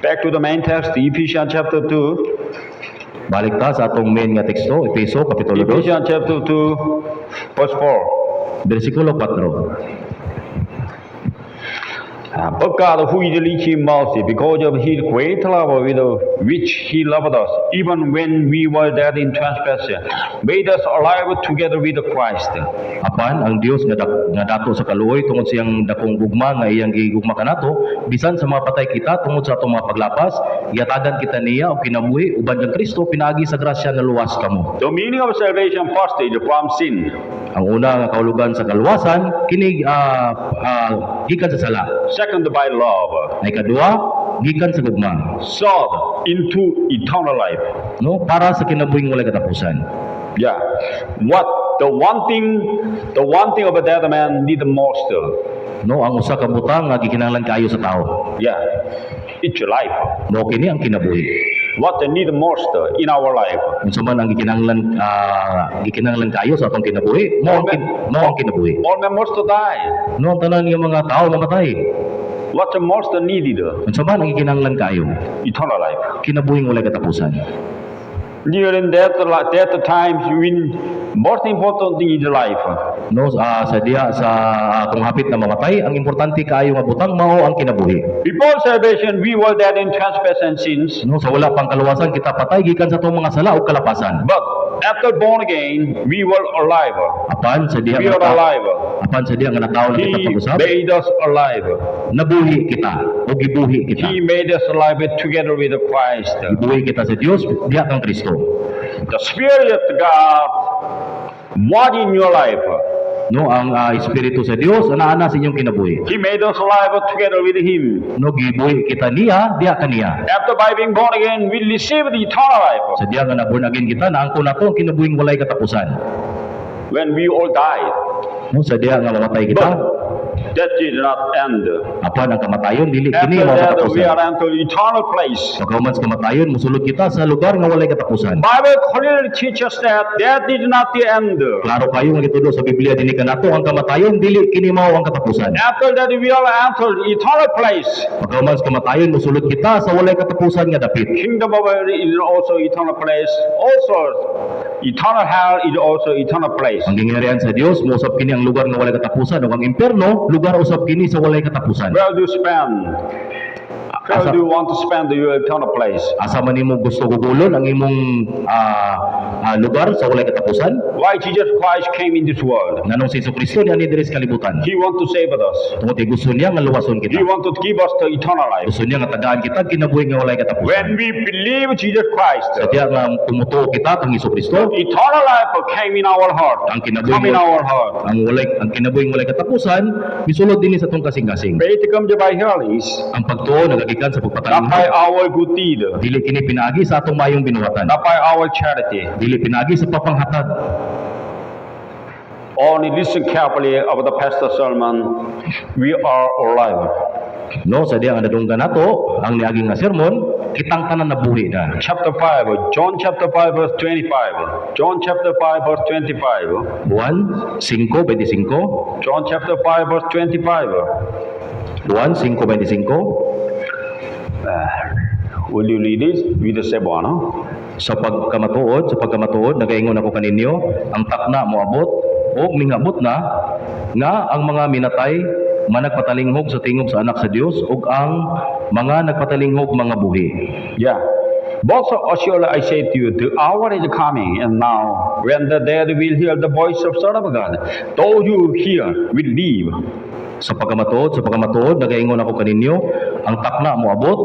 Back to the main text, Ephesians chapter 2. Balik ta sa atong main nga teksto, Efeso kapitulo 2, Ephesians chapter 2, verse 4. Bersikulo 4. But God, who is rich in mercy, because of his great love with which he loved us, even when we were dead in transgression, made us alive together with Christ. Apan ang Dios nga dato sa kaluoy, tungod sa iyang dakong gugma nga iyang gigugma kanato bisan sa mga patay kita tungod sa atong mga paglapas, gihatagan kita niya og kinabuhi uban kang Kristo. Pinaagi sa grasya naluwas kamo. The meaning of salvation first is from sin. Ang una nga kahulugan sa kaluwasan kini gikan sa sala. Second, by love. Ang ikaduha, gikan sa gugma. Third, into eternal life. No, para sa kinabuhing walay katapusan. Yeah. What the one thing of a dead man need most. No, ang usa ka butang nga gikinahanglan kaayo sa tawo. Yeah. It's life. Mao kini ang kinabuhi. What they need most in our life. Unsa man ang gikinahanglan kaayo sa atong kinabuhi, mao ang kinabuhi. All men must die. No, ang tanan nga mga tao mamatay. What the most needed? Unsa man ang gikinahanglan kaayo? Eternal life. Kinabuhing walay katapusan. During that times when most important thing is life. No, sa diha sa kung hapit na mamatay, ang importante kaayo nga butang mao ang kinabuhi. Before salvation, we were dead in trespass and sins. No, sa wala pang kaluwasan, kita patay gikan sa atong mga sala ug kalapasan. But after born again, we were alive. Apan sa diha We nga are alive. Apan sa diha nga natawo na kita He pag-usab, made us alive. Nabuhi kita o gibuhi kita. He made us alive together with Christ. Gibuhi kita sa Dios diha kang Kristo. The Spirit of God was in your life. No, ang espiritu sa Dios ana-ana sa inyong kinabuhi. He made us alive together with Him. No, gibuhi kita niya diha kaniya. After by being born again, we receive the eternal life. Sa diha nga na-born again kita, naangkon nato ang kinabuhing walay katapusan. When we all died. No, sa diha nga mamatay kita, But that did not end. Apan ang kamatayon dili kini After mao that, we katapusan. are entered eternal place. Pagkahuman sa kamatayon, musulod kita sa lugar nga walay katapusan. Bible clearly teaches that that is not the end. Klaro kayo nga gitudlo sa Biblia dinhi kanato, ang kamatayon dili kini mao ang katapusan. After that, we are entered eternal place. Pagkahuman sa kamatayon, musulod kita sa walay katapusan nga dapit. Kingdom of heaven is also eternal place. Also, eternal hell is also eternal place. Ang gingharian sa Dios mousab kini ang lugar nga walay katapusan ug ang impierno lugar usab kini sa walay katapusan. Where do you spend? Where do you want to spend your eternal place? Asa man nimo gusto gugulon ang imong lugar sa walay katapusan? Why Jesus Christ came in this world? Nganong si Jesu Kristo niani diri sa kalibutan? He want to save us. Tungod kay gusto niya nga luwason He kita. want to give us the eternal life. Gusto niya nga tagaan kita kinabuhi nga walay katapusan. When we believe Jesus Christ, Sa diha nga tumutuo kita kang Hesus Kristo, eternal life came in our heart. Ang kinabuhi Come in our heart. ang kinabuhing walay katapusan misulod dinhi sa atong kasing-kasing. Faith comes by hearing, Ang pagtuo nagagikan sa not by pagpatalinghag. Our good deed, Dili kini pinaagi sa atong mayong binuhatan. Not by our charity. Dili pinaagi sa papanghatag. Only listen carefully of the pastor sermon. We are alive. No, sa diha nga nadunggan nato ang niaging nga sermon, kitang tanan nabuhi na. Chapter 5, John chapter 5, verse 25. John chapter 5, verse 25. Juan 5:25. John chapter 5, verse 25. Juan 5:25. Will you read it with the Cebuano? Sa pagkamatuod, nagaingon ako kaninyo, ang takna moabot o mingabot na nga ang mga minatay managpatalinghog sa tingog sa Anak sa Dios ug ang mga nagpatalinghog mga buhi. Yeah. Most assuredly I say to you, the hour is coming, and now, when the dead will hear the voice of Son of God, those who hear will live. Sa pagkamatuod, nagaingon ako kaninyo, ang takna moabot,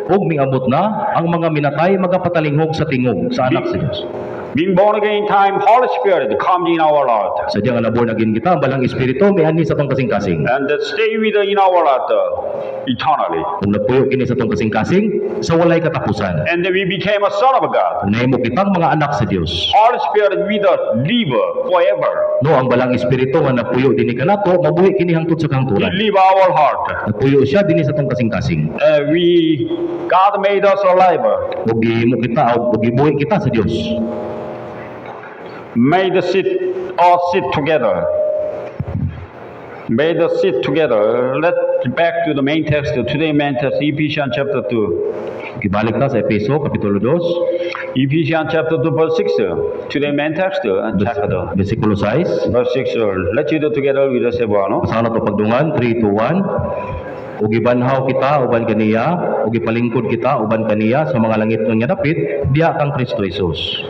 ug miabot na, ang mga minatay magapatalinghog sa tingog sa Anak sa Dios. Being born again time, Holy Spirit comes in our heart Sa diya nga na-born again kita, ang Balaang Espiritu mianhi sa atong kasing-kasing. And stay with in our heart eternally. Ug nagpuyo kini sa atong kasing-kasing sa walay katapusan. And we became a son of God. Nahimo kitang mga anak sa Dios. Holy Spirit with us live forever. No, ang Balaang Espiritu nga napuyo dinhi kanato, mabuhi kini hangtod sa He kahangturan. live our heart. Nagpuyo siya dinhi sa atong kasing-kasing. We God made us alive. Ug gihimo kita ug gibuhi kita sa Dios. Made sit all sit together. Made us sit together. Let's back to the main text. Today main text, Ephesians chapter 2. Ibalik ta sa Efeso kapitulo 2, Ephesians chapter 2 verse 6. Today main text. Check it. Versikulo 6. Verse 6. Let's read it together with the Cebuano. Basahan nato pagdungan, 3, 2, 1. Ug gibanhaw kita uban kaniya, ug gipalingkod kita uban kaniya sa mga langitnon nga dapit, diha kang Kristo Jesus.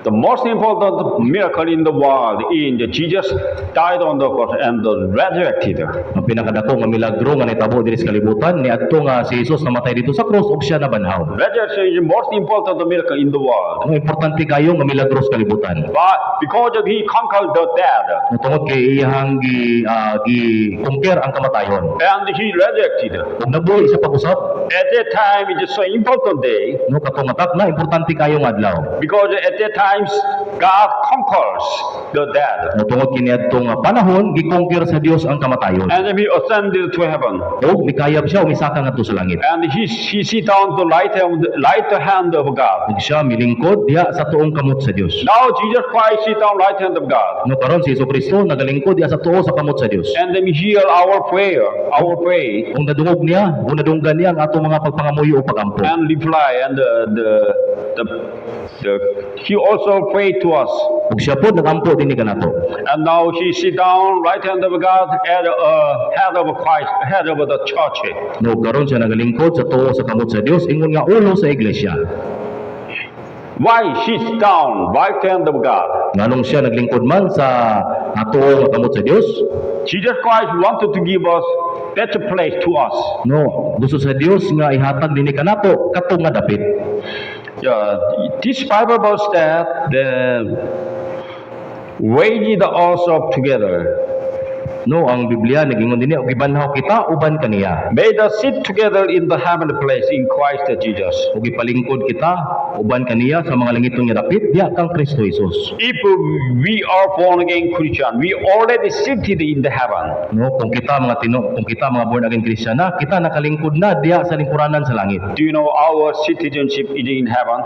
The most important miracle in the world is Jesus died on the cross and resurrected. Ang pinakadako nga milagro nga nahitabo diri sa kalibutan niadto nga si Jesus namatay didto sa krus ug siya nabanhaw. Resurrection is the most important miracle in the world. Ang importante kayo nga milagro sa kalibutan. But because of he conquered the dead No, tungod kay iyang gi conquer ang kamatayon. And he resurrected. Ug nabuhi sa pag-usab. At that time, it is so important day No, katong nga na importante kayo nga adlaw. Because at that time, God conquers the dead. No, tungod kini adtong nga panahon gi-conquer sa Dios ang kamatayon. And he ascended to heaven. Ug mikayab siya o misaka ngadto sa langit. And he sit down the right hand of God. Ug siya milingkod diha sa tuong kamot sa Dios. Now Jesus Christ sit down right hand of God. No, karon si Kristo nagalingkod diha sa tuo sa kamot sa Dios. And then he hear our prayer, Kung nadungog niya, kung nadunggan niya ang atong mga pagpangamuyo o pagampo. And reply and the he also pray to us. Ug siya pod nagampo dinhi kanato. And now he sit down right hand of God at head of Christ, head of the church. No, karon siya nagalingkod sa tuo sa kamot sa Dios ingon nga ulo sa iglesia. Why sit down right hand of God? Nganong siya naglingkod man sa tuo nga kamot sa Dios? Jesus Christ wanted to give us better place to us. No, gusto sa Dios nga ihatag dinhi kanato katong nga dapit. Yeah, this Bible verse that the raised us up together, No, ang Biblia nagingon dinhi og gibanhaw kita uban kaniya. Made us sit together in the heavenly place in Christ Jesus. Ug gipalingkod kita uban kaniya sa mga langitnon nga dapit diha kang Kristo Jesus. If we are born again Christian, we already seated in the heaven. No, kung kita mga born again Christian na, kita nakalingkod na diha sa lingkuranan sa langit. Do you know our citizenship is in heaven?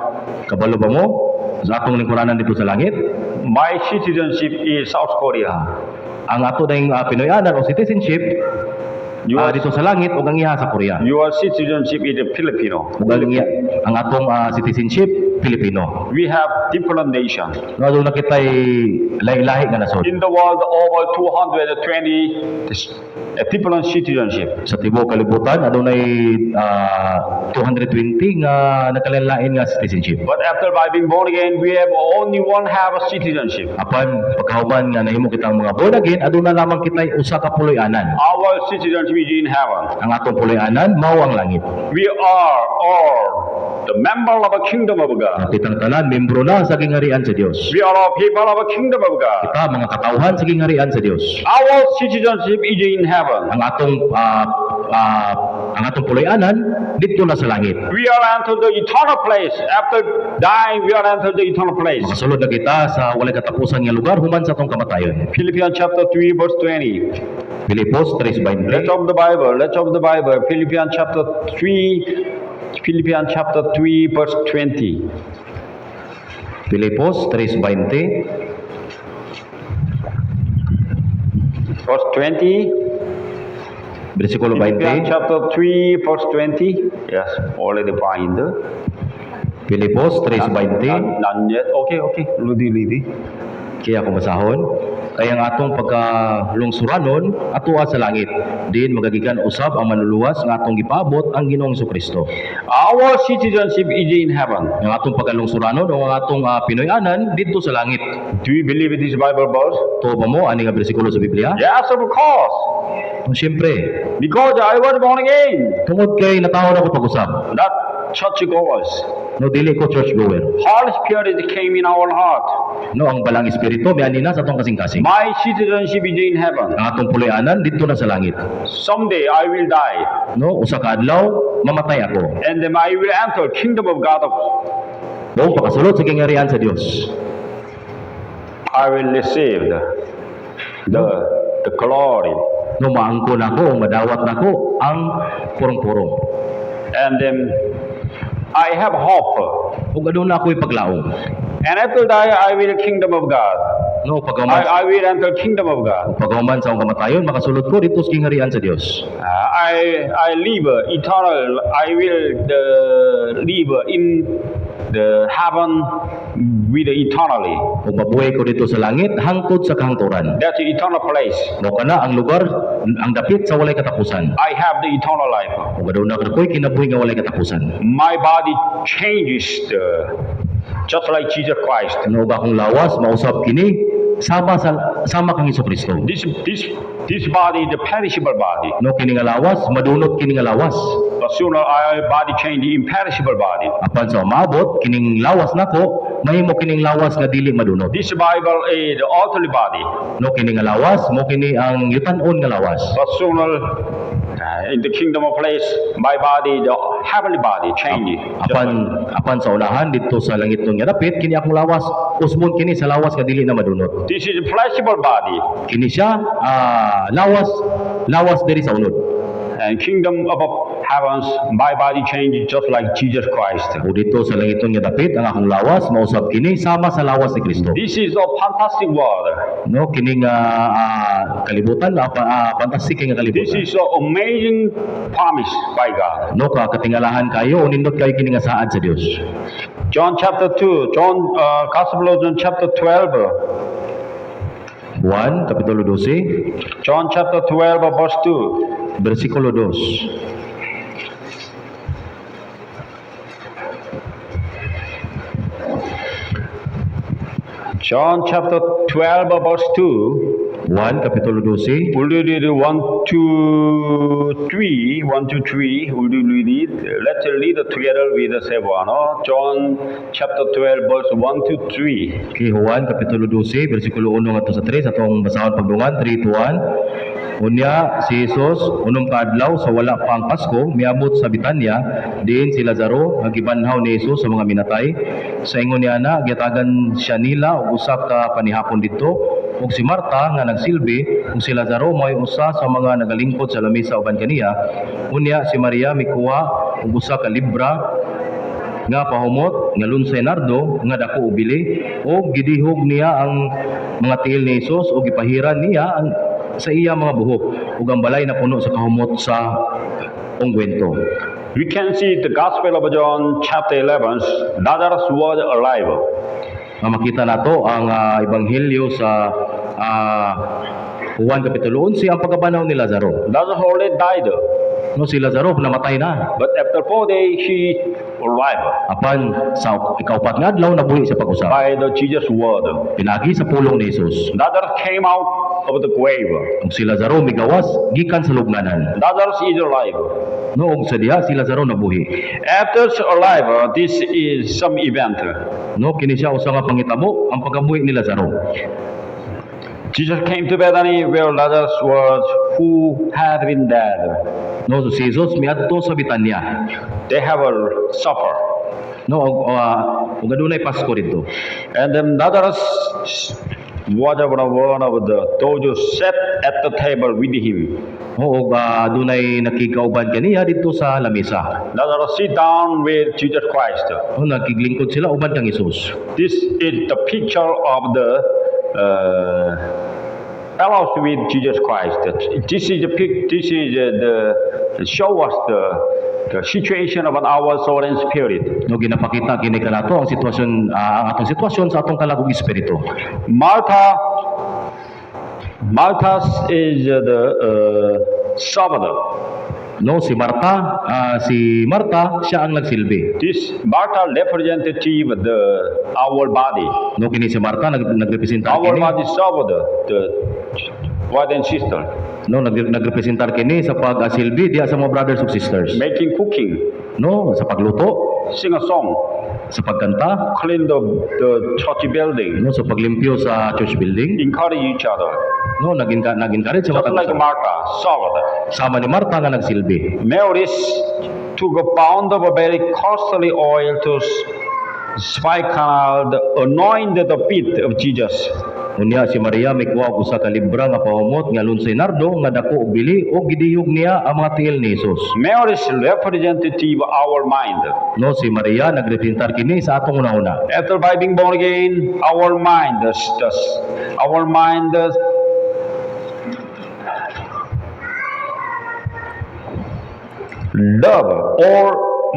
Kabalo ba mo sa atong lingkuranan didto sa langit? My citizenship is South Korea. Ang ato ding Pinoyanan o citizenship didto sa langit ug ang iha sa Korea. Your citizenship is Filipino. Ug ang iya, ang atong citizenship, Pilipino. We have different nation. No, aduna kitay lahi-lahi nga nasod. In the world, over 220 different citizenship. Sa tibuok kalibutan adunay 220 nga nakalain nga citizenship. But after by being born again, we have only one have a citizenship. Apan pagkahuman nga nahimo kitang mga born again, aduna lamang kitay usa ka puloy-anan. Our citizenship is in heaven. Ang atong puloy-anan mao ang langit. We are all the member of the kingdom of God. Ang kitang tanan membro na sa gingharian sa Dios. We are all people of the kingdom of God. Kita mga katawhan sa gingharian sa Dios. Our citizenship is in heaven. Ang atong puloy-anan didto na sa langit. We are entered the eternal place. After dying, we are entered the eternal place. Makasulod na kita sa walay katapusan nga lugar human sa atong kamatayon. Philippians chapter 3, verse 20. Filipos 3:20. Let's open the Bible. Let's open the Bible. Philippians chapter 3, Philippians chapter 3, verse 20. Filipos 3:20. Verse 20. Bersikulo Philippians 20. Chapter 3, verse 20. Yes, already find. Filipos 3:20. Not yet. Okay. Ready, ready. Kaya ako basahon. Kay ang atong pagkalungsuranon atoa sa langit. Diin magagikan usab ang manluluwas nga atong gipaabot, ang Ginoong Kristo. Our citizenship is in heaven. Ang atong pagkalungsuranon o ang atong Pinoy-anan didto sa langit. Do you believe this Bible verse? Tuo ba mo ani nga bersikulo sa Biblia? Yes, of course. Oh, siyempre, Because I was born again, tungod kay natawo na ko pag-usab. Not church goers. No, dili ko church goer. Holy Spirit came in our heart. No, ang Balaang Espiritu miani na sa atong kasing-kasing. My citizenship is in heaven. Ang atong puloy-anan didto na sa langit. Someday I will die, No, usa ka adlaw mamatay ako. And then I will enter kingdom of God. No, pakasulod sa gingharian sa Dios. I will receive the glory. No, maangko nako, madawat nako ang purong-purong. And then I have hope. Ug aduna ako'y paglaom. And after die, I will kingdom of God. No, paghuman I will enter kingdom of God. Paghuman sa akong kamatayon, makasulod ko didto sa gingharian sa Dios. I live eternal. I will live in the heaven with eternally. Ug mabuhi ko didto sa langit hangtod sa kahangturan. That's the eternal place. Mao kana ang lugar, ang dapit sa walay katapusan. I have the eternal life. Ug aduna ko'y kinabuhi nga walay katapusan. My body changes just like Jesus Christ. No, ug akong lawas mausab kini sama sa sama kang Kristo. This body is the perishable body. No, kini nga lawas madunot kini nga lawas. But sooner our body change the imperishable body. Apan sa umaabot kining lawas nako mahimo kining lawas nga dili madunot. This Bible is the earthly body. No, kini nga lawas mao kini ang yutan-on nga lawas. But sooner in the kingdom of place, my body, the heavenly body, change. Apan sa unahan didto sa langit nga dapit, kini akong lawas usbon kini sa lawas nga dili na madunot. This is a fleshable body. Kini siya lawas diri sa unod. And kingdom of heavens, my body change just like Jesus Christ. Ug didto sa langit nga dapit, ang akong lawas mausab kini sama sa lawas ni Kristo. This is a fantastic world. No, kini nga kalibutan fantastic nga This kalibutan. Is an amazing promise by God. No, ka katingalahan kayo, nindot kayo kini nga saad sa Dios. John chapter 2, Gospel of John chapter 12, Juan kapitulo 12, John chapter 12, verse 2. Bersikulo 2. John chapter 12, verse 2. Juan kapitulo 12. Will you read 1, 2, 3? 1, 2, 3. Will you read it? Let's read it together with the Cebuano. John chapter 12, verse 1 to 3. Okay, Juan kapitulo 12 bersikulo 1 ngadto sa 3, atong basahon pagdungan. 3 to 1. Unya si Jesus, unom ka adlaw sa wala pa ang Pasko, miabot sa Bitanya, diin si Lazaro nga gibanhaw ni Jesus sa mga minatay. Sa ingon niya na, gihatagan siya nila og usa ka panihapon didto. Ug si Marta nga nagsilbi, ug si Lazaro mao'y usa sa mga nagalingkod sa lamisa uban kaniya. Unya si Maria mikuha og usa ka libra nga pahumot nga lunsay nardo nga dako og bili, ug gidihog niya ang mga tiil ni Jesus ug gipahiran niya ang sa iya mga buhok, ug ang balay napuno sa kahumot sa ungwento. We can see the Gospel of John chapter 11. Lazarus was alive. Nga makita nato ang ebanghelyo sa Juan kapitulo 11, ang pagkabanhaw ni Lazaro. Lazarus already died, No, si Lazaro namatay na. But after 4 days he arrived Apan sa ikaupat nga adlaw nabuhi sa pag-usab. By the Jesus word. Pinagi sa pulong ni Jesus. Lazarus came out of the grave. Ug si Lazaro migawas gikan sa lubnganan. Lazarus is alive. No, ug sa diha si Lazaro nabuhi. After alive, this is some event. No, kini siya usa nga pangitabo, ang pagkabuhi ni Lazaro. Jesus came to Bethany where Lazarus was, who had been dead. No, so si Jesus miadto sa Bitanya. They have a supper. No, ug adunay Pasko didto. And then Lazarus was one of the those who sat at the table with him. No, ug adunay nakigkauban kaniya didto sa lamisa. Lazarus sit down with Jesus Christ. No, nakiglingkod sila uban kang Jesus. This is the picture of the fellowship with Jesus Christ. This is the pic, this is the show us the situation of our soul and spirit. No, ginapakita kini kanato ang sitwasyon, ang atong sitwasyon sa atong kalag ug espiritu. Martha Martha is the servant. No, si Marta siya ang nagsilbi. This Martha representative the our body. No, kini si Marta nagrepresentar Our kini. Body served the brother and sister, No, nagrepresentar kini sa pag-asilbi diya sa mga brothers ug sisters. Making cooking, No, sa pagluto, sing a song, sa pagkanta, clean the church building, no, sa paglimpyo sa church building. Encourage each other. No, nag-encourage sa Just mga like Martha served. Sama ni Marta nga nagsilbi. Mary took a pound of a very costly oil to spikenard, anointed the feet of Jesus. Unya si Maria mikuha og usa ka libra nga pahumot nga lunsay nardo nga dako og bili ug gidihog niya ang mga tiil ni Jesus. Mary is representative of our mind. No, si Maria nagrepresentar kini sa atong una-una. After by being born again, our mind love all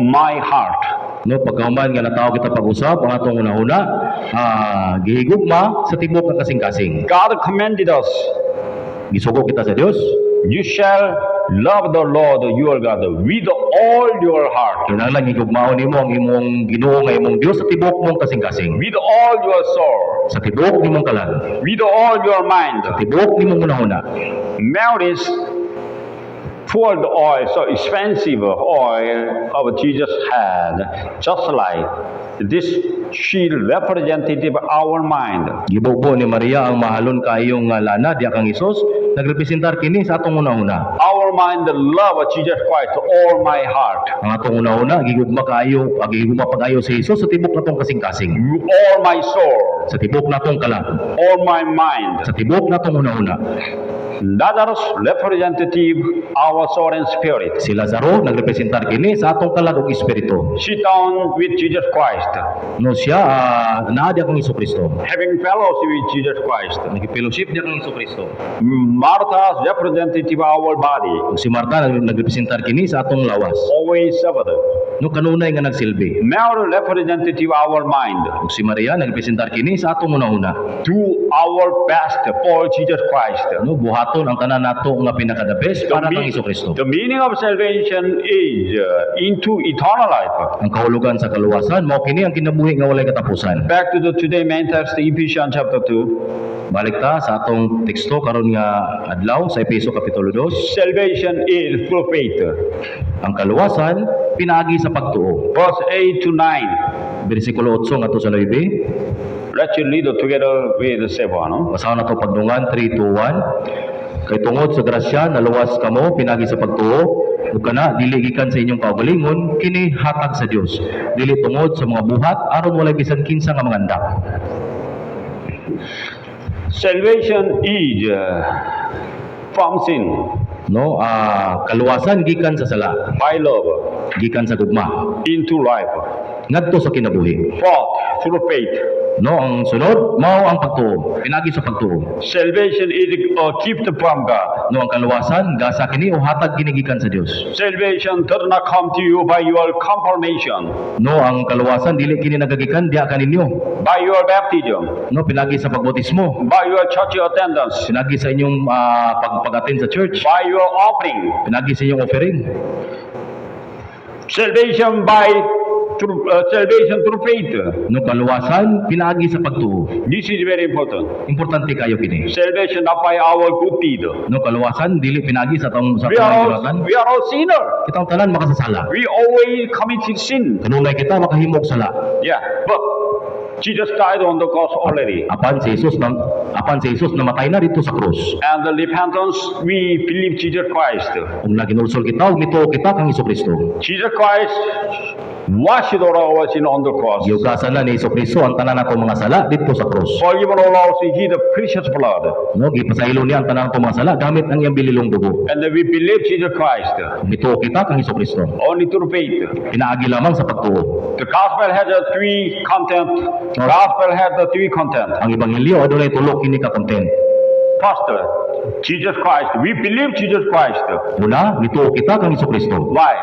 my heart. No, pagkahuman nga natawo kita pag-usab ang atong una-una, gihigugma sa tibuok nga kasing-kasing. God commanded us, Gisugo kita sa Dios. "You shall love the Lord your God with all your heart, Kinahanglan higugmaon nimo ang imong Ginoo nga imong Dios sa tibuok mong kasing-kasing, with all your soul, sa tibuok nimong kalag, with all your mind." tibuok nimong hunahuna. Mary's poured oil, so expensive oil of Jesus had, just like this, she representative our mind. Gibubo ni Maria ang mahalon kaayong nga lana diya kang Hesus, nagrepresentar kini sa atong hunahuna. Our mind love Jesus Christ all my heart, Ang atong hunahuna gigugma kaayo, gigugma pag-ayo sa Hesus sa tibuok natong kasing-kasing, all my soul, sa tibuok natong kalag, all my mind. Sa tibuok natong hunahuna. Lazarus representative our soul and spirit. Si Lazaro nagrepresentar kini sa atong kalag ug espiritu. Sit down with Jesus Christ, No, siya naa diya kang Kristo. Having fellowship with Jesus Christ. Nagfellowship diya kang Kristo. Martha's representative our body, Ug si Marta nagrepresentar kini sa atong lawas. Always served. No, kanunay nga nagsilbi. Mary representative our mind. Ug si Maria nagrepresentar kini sa atong hunahuna. Do our best for Jesus Christ. No, buhaton ang tanan nato nga pinaka the best para kang Kristo. The meaning of salvation is into eternal life. Ang kahulugan sa kaluwasan mao kini ang kinabuhi nga walay katapusan. Back to the today main text, Ephesians chapter 2. Balik ta sa atong teksto karon nga adlaw sa Efeso kapitulo 2. Salvation is through faith. Ang kaluwasan pinaagi sa pagtuo. Verse 8 to 9. Bersikulo 8 ngadto sa 9. Let's read together with Cebuano. Basahon nato pagdungan, 3, 2, 1. Kay tungod sa grasya naluwas kamo pinaagi sa pagtuo, ug kana dili gikan sa inyong kaugalingon, kini hatag sa Dios. Dili tungod sa mga buhat aron walay bisan kinsa nga mangandam. Salvation is from sin No, kaluwasan gikan sa sala, by love gikan sa gugma into life. Ngadto sa kinabuhi. Fourth, through faith. No, ang sunod mao ang pagtuo, pinaagi sa pagtuo. Salvation is a gift from God. No, ang kaluwasan gasa kini o hatag kini gikan sa Dios. Salvation does not come to you by your confirmation, No, ang kaluwasan dili kini nagagikan diha kaninyo. By your baptism, No, pinaagi sa pagbautismo, by your church attendance, pinaagi sa inyong pag-attend sa church, by your offering. Pinaagi sa inyong offering. Salvation through faith. No, kaluwasan pinaagi sa pagtuo. This is very important. Importante kayo kini. Salvation not by our good deed. No, kaluwasan dili pinaagi sa We are atong all, buhatan. We are all sinner. Kitang tanan makasasala. We always committed sin. Kanunay kita makahimog sala. Yeah, but Jesus died on the cross already. Apan si Jesus namatay na didto sa krus. And the repentance, we believe Jesus Christ. Kung naginulsol kita ug mituo kita kang Kristo. Jesus Christ washed all our sin on the cross. Giugasan na ni Kristo ang tanan natong mga sala didto sa krus. Forgiven all our sin, His precious blood. No, gipasaylo niya ang tanan natong mga sala gamit ang iyang bililong dugo. And we believe Jesus Christ Kung mituo kita kang Kristo, only through faith. Pinaagi lamang sa pagtuo. The gospel has a three content. Gospel has the three content. Ang ebanghelyo adunay tulo kini ka content. First, Jesus Christ. We believe Jesus Christ. Una, mituo kita kang Kristo. Why?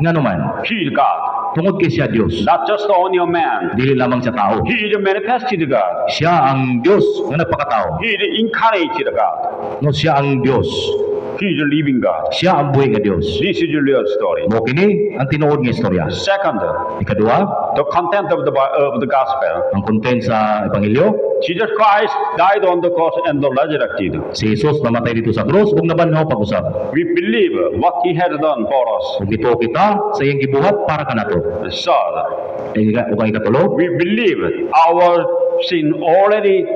Ngano man? He is God. Tungod kay siya Dios. Not just only a man. Dili lamang siya tao. He is a manifested God. Siya ang Dios nga nagpakatao. He is incarnated God. No, siya ang Dios. He is a living God. Siya ang buhi nga Dios. This is the real story. Mao kini ang tinuod nga istorya. Second, Ikaduha, the content of the gospel. Ang content sa ebanghelyo, Jesus Christ died on the cross and resurrected. Si Jesus namatay didto sa krus ug nabanhaw pag-usab. We believe what he has done for us. Ug mituo kita sa iyang gibuhat para kanato. Third, Ug ang ikatulo, we believe our sin already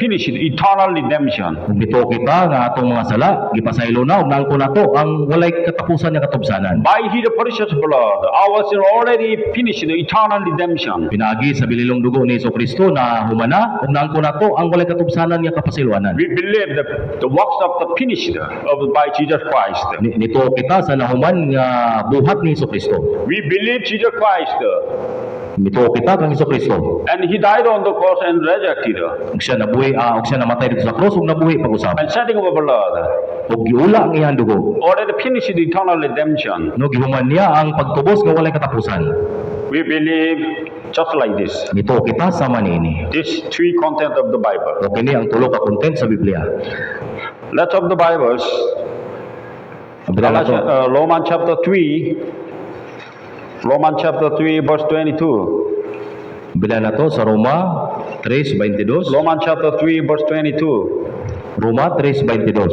finished eternal redemption. Ug mituo kita nga atong mga sala gipasaylo na ug naangko nato ang walay katapusan nga katubsanan. By his precious blood, our sin already finished eternal redemption. Pinaagi sa bililong dugo ni Kristo na humana ug naangko nato ang walay katubsanan nga kapasayloanan. We believe the works of the finished of by Jesus Christ. Nituo kita sa nahuman nga buhat ni Kristo. We believe Jesus Christ Mituo kita kang Kristo. And he died on the cross and resurrected. Ug siya nabuhi, ug siya namatay didto sa krus ug nabuhi pag-usab. And shedding of blood Ug giula ang iyang dugo. already finished eternal redemption. No, gihuman niya ang pagtubos nga walay katapusan. We believe just like this. Mituo kita sama niini. This three content of the Bible. O kini ang tulo ka content sa Biblia. Let's open the Bibles. Abra nato. Galatians, Roman chapter 3. Roman chapter 3 verse 22. Bila nato sa Roma 3:22. Roman chapter 3 verse 22. Roma 3:22.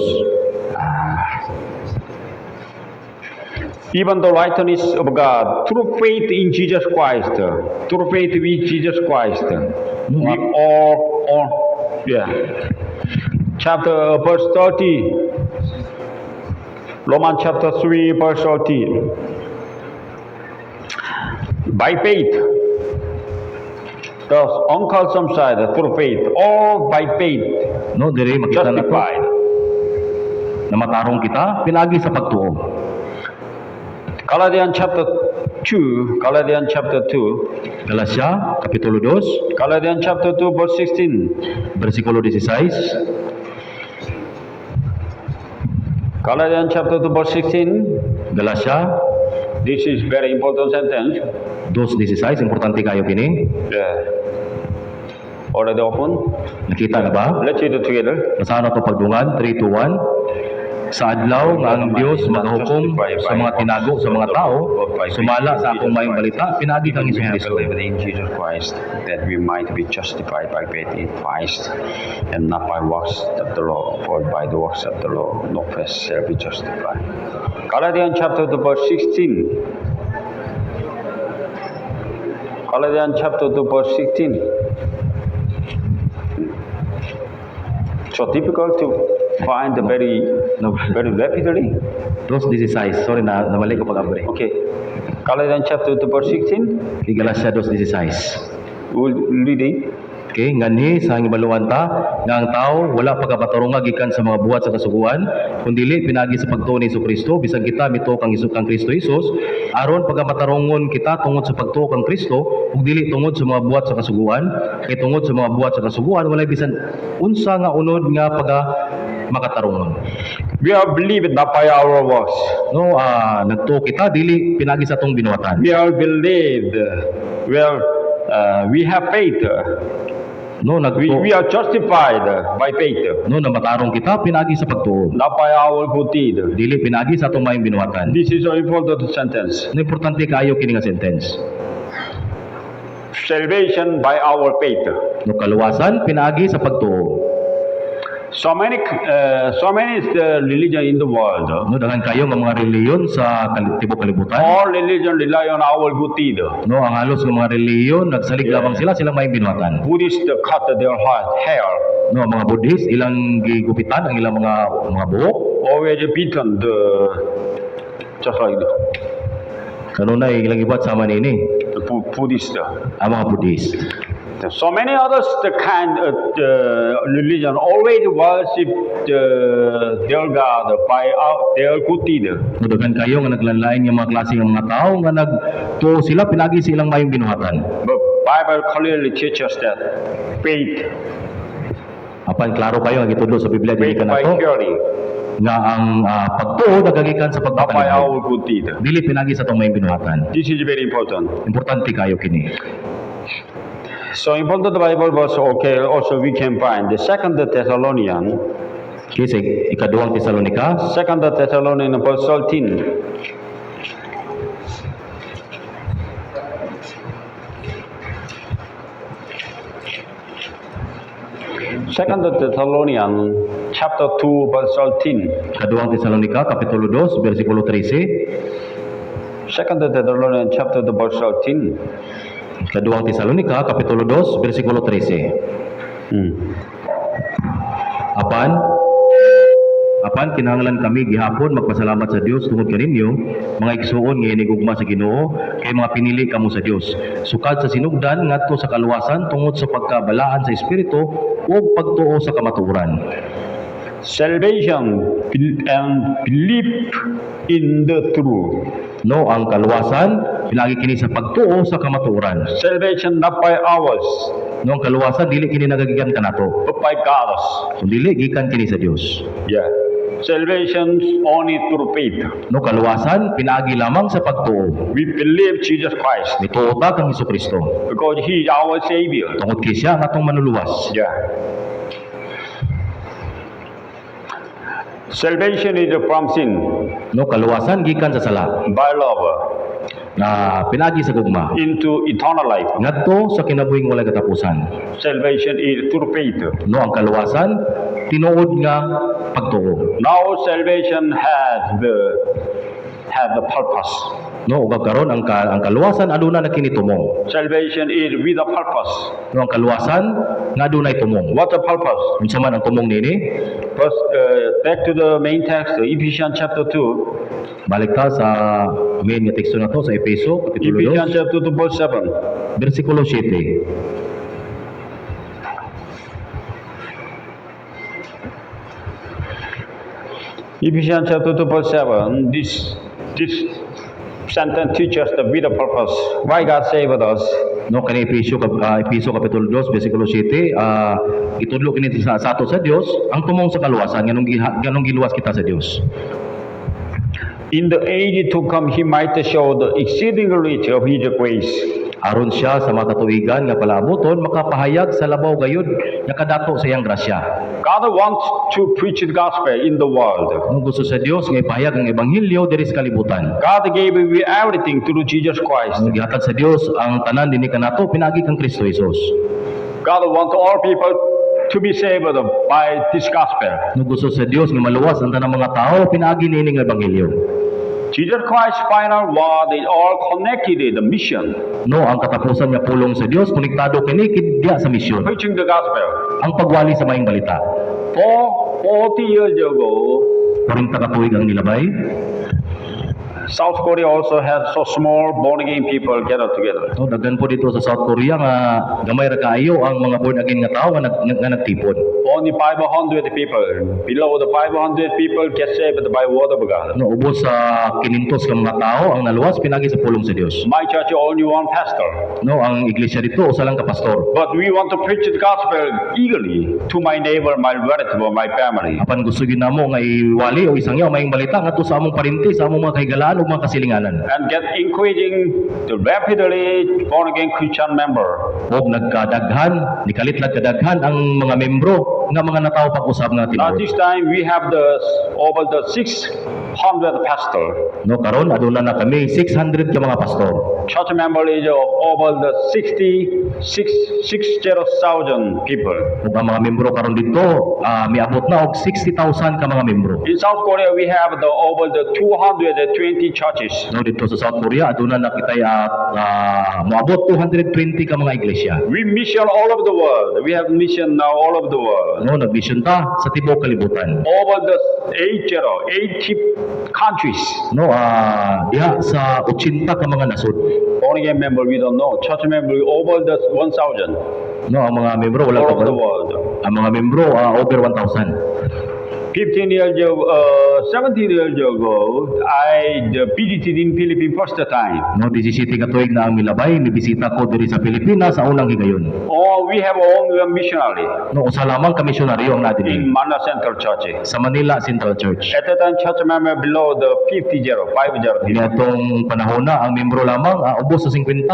Even the righteousness of God through faith in Jesus Christ. Through faith in Jesus Christ. We all, yeah. Chapter verse 30. Roman chapter 3 verse 30. By faith, the uncircumcised through faith, all by faith, No, diri makita nato justified. Na matarong kita pinaagi sa pagtuo. Galatians chapter 2, Galatians chapter 2, Galacia kapitulo 2, Galatians chapter 2 verse 16. Bersikulo 16. Galatians chapter 2 verse 16. Galacia This is very important sentence. 2:16, importante kayo kini. Yeah. Already open? Nakita na ba? Let's read it together. Basahan nato pagdungan, 3 to 1. Sa adlaw nga ang Dios magahukom sa mga tinago sa mga tao sumala sa akong maayong balita pinaagi kang We have Kristo. Believed in Jesus Christ that we might be justified by faith in Christ and not by works of the law, for by the works of the law no flesh shall be justified. Galatians chapter 2 verse 16. Galatians chapter 2 verse 16. So difficult to find very, No. very rapidly. 2:16. Sorry na namali ko pag-abre. Okay. Galatians chapter 2 verse 16. Okay, Galacia 2:16. We'll read it. Okay, nganhi sa hibaluan ta nga ang tao wala pagkapatarunga gikan sa mga buhat sa kasuguan, kundili pinaagi sa pagtuo ni Kristo, bisan kita mituo kang Kristo Jesus, aron pagkamatarungon kita tungod sa pagtuo kang Kristo ug dili tungod sa mga buhat sa kasuguan, kay tungod sa mga buhat sa kasuguan walay bisan unsa nga unod nga paga makatarungon. We are believed not by our works. No, nagtuo kita dili pinaagi sa atong binuhatan. We are believed. We have faith. No, nagtuo We are justified by faith, no, namatarong kita pinaagi sa pagtuo. Not by our good deed. Dili pinaagi sa atong maayong binuhatan. This is an important sentence. No, importante kaayo kini nga sentence. Salvation by our faith. No, kaluwasan pinaagi sa pagtuo. So many religion in the world. No, daghan kayo nga mga relihiyon sa tibuok kalibutan. All religion rely on our good deed. No, ang halos nga mga relihiyon nagsalig lamang sila silang maayong binuhatan. Buddhists cut their hair, No, ang mga Buddhist ilang gigupitan ang ilang mga buhok. Always beaten the just like Kanunay ilang gibuhat sama niini the Buddhist. Ang mga Buddhist. So many others the kind of the religion always worship their God by their good deed. No, daghan kayo nga naglanlain nga mga klase nga mga tao nga nagtuo sila pinaagi sa ilang maayong binuhatan. But Bible clearly teaches that faith, Apan klaro kayo ang gitudlo sa Biblia dili faith by kanato hearing, Nga ang pagtuo nagagikan sa not by pagpatalinghayd. Our good deed. Dili pinagi sa atong maayong binuhatan. This is very important. Importante kayo kini. So important Bible verse, okay, also we can find the Second Thessalonian, Okay, sa Ikaduhang Tesalonika, Second Thessalonian verse 13. Second Thessalonian chapter 2 verse 13. Ikaduhang Tesalonika kapitulo 2 bersikulo 13. Second Thessalonian chapter 2 verse 13. Ikaduhang Tesalonika kapitulo 2 bersikulo 13. Apan kinahanglan kami gihapon magpasalamat sa Dios tungod kaninyo, mga igsuon nga hinigugma sa Ginoo, kay mga pinili kamo sa Dios sukad sa sinugdan ngadto sa kaluwasan tungod sa pagkabalaan sa espiritu ug pagtuo sa kamatuoran. Salvation and belief in the truth. No, ang kaluwasan pinagi kini sa pagtuo sa kamatuoran. Salvation not by ours, No, ang kaluwasan dili kini nagagikan kanato, but by God's. kundi gikan kini sa Dios. Yeah. Salvation only through faith. No, kaluwasan pinaagi lamang sa pagtuo. We believe Jesus Christ Mituo ta kang Hesukristo because He is our Savior. tungod kay siya ang atong manluluwas. Yeah. Salvation is from sin No, kaluwasan gikan sa sala by love na pinaagi sa gugma into eternal life. ngadto sa kinabuhing walay katapusan. Salvation is through faith. No, ang kaluwasan tinuod nga pagtuo. Now salvation has the purpose. No, ug karon ang kaluwasan aduna na kini tumong. Salvation is with a purpose. No, ang kaluwasan nga adunay tumong. What the purpose? Unsa man ang tumong niini? First, back to the main text, Ephesians chapter 2. Balik ta sa main nga teksto nato sa Efeso kapitulo Ephesians 2 chapter 2, verse 7. Bersikulo 7. Ephesians chapter 2, verse 7. This sentence teaches the with a purpose. Why God saved us? No, kani Efeso kapitulo 2 bersikulo 7, gitudlo kini sa ato sa Dios ang tumong sa kaluwasan, nganong giluwas kita sa Dios. In the age to come, He might show the exceeding riches of His grace. Aron siya sa mga katuigan nga palaabuton makapahayag sa labaw gayud nga kadato sa iyang grasya. God wants to preach the gospel in the world. No, gusto sa Dios nga ipahayag ang ebanghelyo diri sa kalibutan. God gave we everything through Jesus Christ. No, gihatag sa Dios ang tanan dinhi kanato pinaagi kang Kristo Jesus. God wants all people to be saved by this gospel. No, gusto sa Dios nga maluwas ang tanang mga tao pinaagi niini nga ebanghelyo. Jesus Christ's final word is all connected in the mission, No, ang katapusan nga pulong sa Dios konektado kini diha sa misyon, preaching the gospel. Ang pagwali sa maayong balita. For 40 years ago, 40 ka tuig ang nilabay, South Korea also has so small born again people gathered together. No, daghan po dito sa South Korea nga gamay ra kaayo ang mga born again nga tao nga nagtipon. Only 500 people, below the 500 people get saved by word of God. No, ubos sa 500 ka mga tao ang naluwas pinaagi sa pulong sa Dios. My church only one pastor. No, ang iglesia dito usa lang ka pastor. But we want to preach the gospel eagerly to my neighbor, my relative, my family. Apan gusto gyud namo nga iwali o isangyaw maayong balita ngadto sa among parente, sa among mga kahigalaan ug mga kasilinganan. And get increasing the rapidly born again Christian member. Ug nagkadaghan, nikalitlag kadaghan ang mga membro nga mga natawo pag-usab nga Now tinuod. this time we have the over the 600 pastor. No, karon aduna na kami 600 ka mga pastor. Church member is over the 66 60,000 people. Ug ang mga membro karon dito miabot na og 60,000 ka mga membro. In South Korea we have the over the 220 churches. No, dito sa South Korea aduna na kitay moabot 220 ka mga iglesia. We mission all over the world. We have mission now all over the world. No, nagmisyon ta sa tibuok kalibutan. Over the 80, 80 countries. No, diha sa 80 ka mga nasod. Born again member we don't know. Church member over the 1,000 No, ang mga membro wala all pa over the world. Ang mga membro over 1,000. 15 years of 17 years ago, I visited in Philippines first time. No, 17 ka tuig na ang milabay, mibisita ko diri sa Pilipinas sa unang higayon. Oh, we have only one missionary No, usa lamang ka misyonaryo ang naa in dinhi Manila Central Church. sa Manila Central Church. At that time, church member below the 50 zero, 50 people. Niadtong panahon na ang membro lamang ubos sa 50.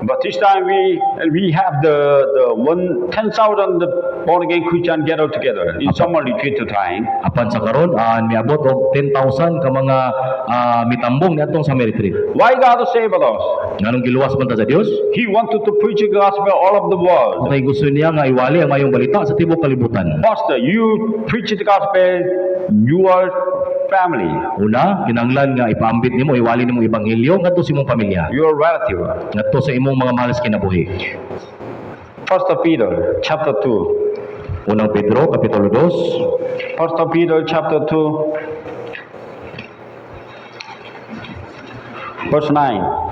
But this time we have the one 10,000 born again Christian gathered together in summer retreat time. Apan sa karon miabot og 10,000 ka mga mitambong niadtong summer retreat. Why God saved us? Nganong giluwas man ta sa Dios? He wanted to preach the gospel all over the world. Kay gusto niya nga iwali ang mayong balita sa tibuok kalibutan. First, you preach the gospel, your family, Una, kinahanglan nga ipaambit nimo, iwali nimo ebanghelyo ngadto sa imong pamilya, your relative. Ngadto sa imong mga mahal sa kinabuhi. First Peter chapter 2. Unang Pedro kapitulo 2. First Peter chapter 2, verse 9.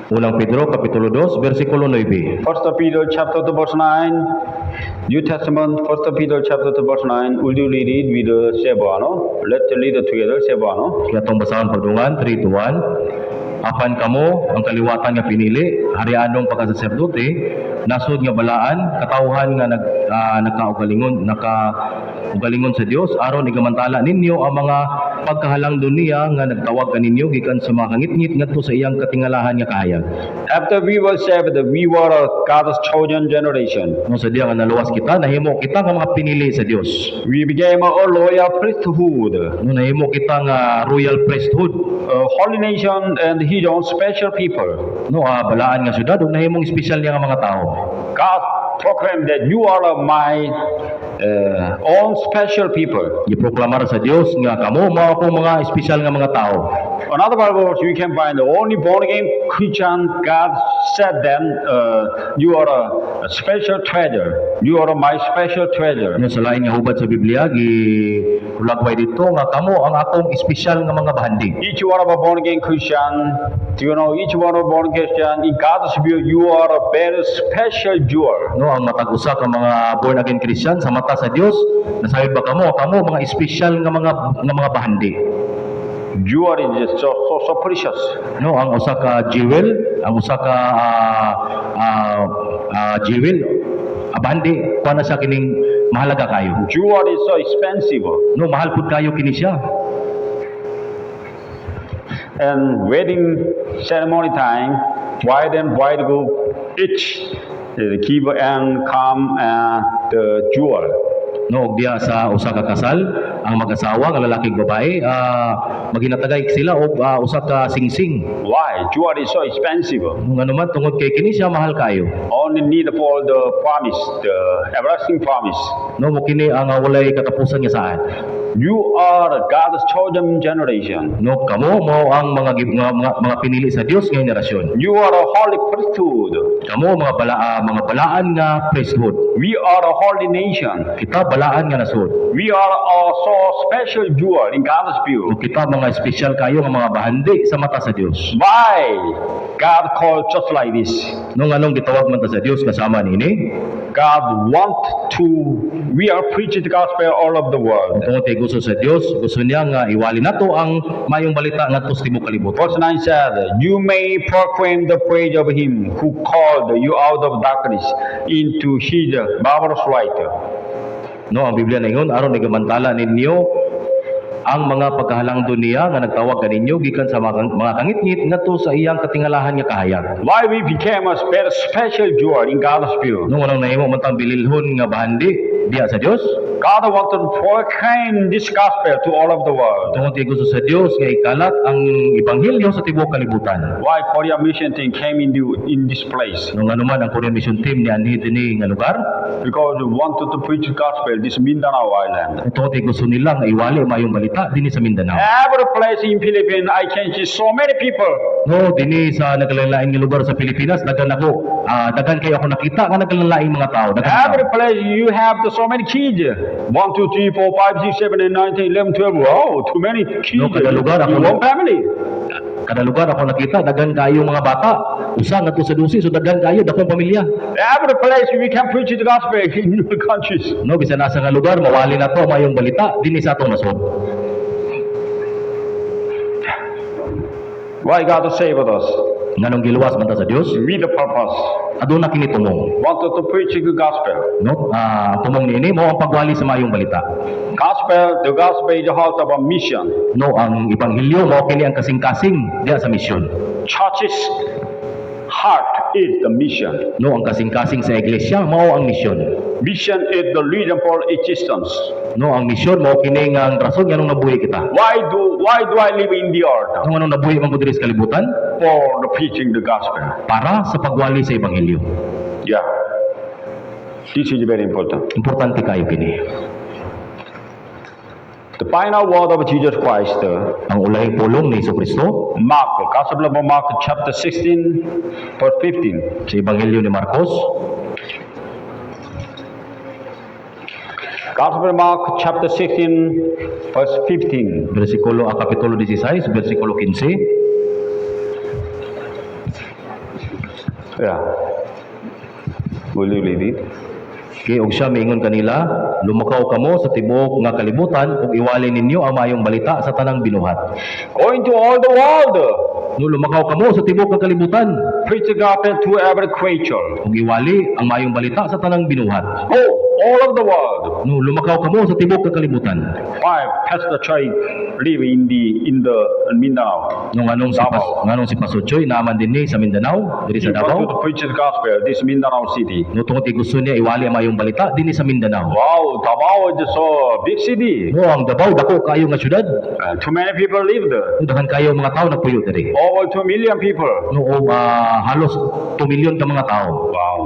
Unang Pedro kapitulo 2 bersikulo 9. First Peter chapter 2 verse 9. New Testament, First Peter chapter 2 verse 9. Will you read it with Cebuano? Let's read it together, Cebuano. Kaya atong basahon pagdungan 3 to 1. Apan kamo ang kaliwatan nga pinili, harianong pagkasaserdote, nasod nga balaan, katawhan nga nag naka ugalingon sa Dios aron igamantala ninyo ang mga pagkahalangdon niya nga nagtawag kaninyo gikan sa mga kangitngit ngadto sa iyang katingalahan nga kahayag. After we were saved, we were a God's chosen generation. No, sa diya nga naluwas kita, nahimo kita nga mga pinili sa Dios. We became a royal priesthood, No, nahimo kita nga royal priesthood. A holy nation, and His own special people. No, balaan nga syudad ug nahimong espesyal niya nga mga tao. God proclaimed that you are my own special people. Giproklamar sa Dios nga kamo mao akong mga espesyal nga mga tao. Another Bible verse you can find, the only born again Christian, God said them, "You are a special treasure. You are my special treasure." Ano, sa lain nga hubad sa Biblia gi hulagway dito nga kamo ang akong espesyal nga mga bahandi. Each one of a born again Christian, do you know, each one of born again Christian, in God's view, you are a very special jewel. No, ang matag usa ka mga born again Christian, sa mata sa Dios, nasabi ba kamo kamo mga espesyal nga mga bahandi. Jewel is just so, so, so precious. No, ang usa ka jewel, ang usa ka jewel, bahandi kuha na siya kining mahalaga kayo. Jewel is so expensive. No, mahal pud kayo kini siya. And wedding ceremony time, bride and bridegroom each give and come and the jewel. No, og diha sa usa ka kasal, ang mag-asawa nga lalaki ug babae, maghinatagay sila og usa ka singsing. Why? Jewel is so expensive. Ngano man? Tungod kay kini siya mahal kayo. Only need for the promise, the everlasting promise. No, mo kini ang walay katapusan nga saad. You are God's chosen generation. No, kamo mao ang mga pinili sa Dios nga henerasyon. You are a holy priesthood. Kamo mga balaan nga priesthood. We are a holy nation. Kita balaan nga nasod. We are a so special jewel in God's view. Ug kita mga espesyal kayo nga mga bahandi sa mata sa Dios. Why God called just like this? No, nganong gitawag man ta sa Dios kasama niini? God want to, we are preaching the gospel all over the world. Tungod kay gusto sa Dios, gusto niya nga iwali nato ang mayong balita ngadto sa tibuok kalibutan. Verse 9 said, "You may proclaim the praise of him who called you out of darkness into his marvelous light." No, ang Biblia ningon aron igamantala ninyo ang mga pagkahalangdon niya nga nagtawag kaninyo gikan sa mga kangitngit ngadto sa iyang katingalahan nga kahayag. Why we became a very special jewel in God's view? No, nganong nahimo man tang bililhon nga bahandi diha sa Dios? God wanted to proclaim this gospel to all of the world. Tungod kay gusto sa Dios nga ikalat ang ebanghelyo sa tibuok kalibutan. Why Korea Mission Team came in this place? No, ngano man ang Korean Mission Team nianhi dinhi nga lugar? Because they wanted to preach the gospel this Mindanao Island. Tungod kay gusto nila nga iwali ang mayong balita dinhi sa Mindanao. Every place in Philippines, I can see so many people. No, dinhi sa nagkalain nga lugar sa Pilipinas, daghan kayo ako nakita nga nagkalain mga tao, daghan Every tao. Place you have so many kids. 1, 2, 3, 4, 5, 6, 7, 8, 9, 10, 11, 12. Wow, too many kids. No, kada lugar ako In one family. Kada lugar ako nakita, daghan kayo mga bata. Usa ngadto sa 12, so daghan kayo dakong pamilya. Every place we can preach the gospel in your countries. No, bisan asa nga lugar mawali nato ang maayong balita dinhi sa atong nasod. Why God saved us? Nganong giluwas man ta sa Dios? With the purpose. Aduna kini tumong. Wanted to preach the gospel. No? Ah, ang tumong niini mao ang pagwali sa maayong balita. Gospel, the gospel is the heart of a mission. No, ang ebanghelyo mao kini ang kasing-kasing diha sa misyon. Church's heart is the mission. No, ang kasing-kasing sa iglesia mao ang misyon. Mission is the reason for existence. No, ang misyon mao kini nga ang rason nganong nabuhi kita. Why do I live in the earth? No, nganong nabuhi man ko diri sa kalibutan? For the preaching the gospel. Para sa pagwali sa ebanghelyo. Yeah. This is very important. Importante kayo kini. The final word of Jesus Christ, Ang ulahing pulong ni Kristo Mark, Gospel of Mark, chapter 16, verse 15. Sa ebanghelyo ni Marcos. Gospel of Mark, chapter 16, verse 15. Bersikulo ang kapitulo 16, bersikulo 15. Yeah. Will you read it? Kay og siya miingon kanila, "Lumakaw kamo sa tibuok nga kalibutan ug iwali ninyo ang maayong balita sa tanang binuhat." Go into all the world, No, lumakaw kamo sa tibuok nga kalibutan preach the gospel to every creature. Ug iwali ang maayong balita sa tanang binuhat. Go, all of the world. No, lumakaw kamo sa tibuok nga kalibutan. Why Pastor Choi live in the Mindanao? No, Davao. nganong si Pastor Choi naa man dinhi sa Mindanao, diri He sa wanted Davao. To preach the gospel, this Mindanao city. No, tungod kay gusto niya iwali ang maayong balita dinhi sa Mindanao. Wow, Davao is so big city. No, ang Davao dako kaayo nga syudad. Too many people live there. No, daghan kayo mga tao nagpuyo diri. Over 2 million people. No, o, halos 2 milyon ka mga tao. Wow.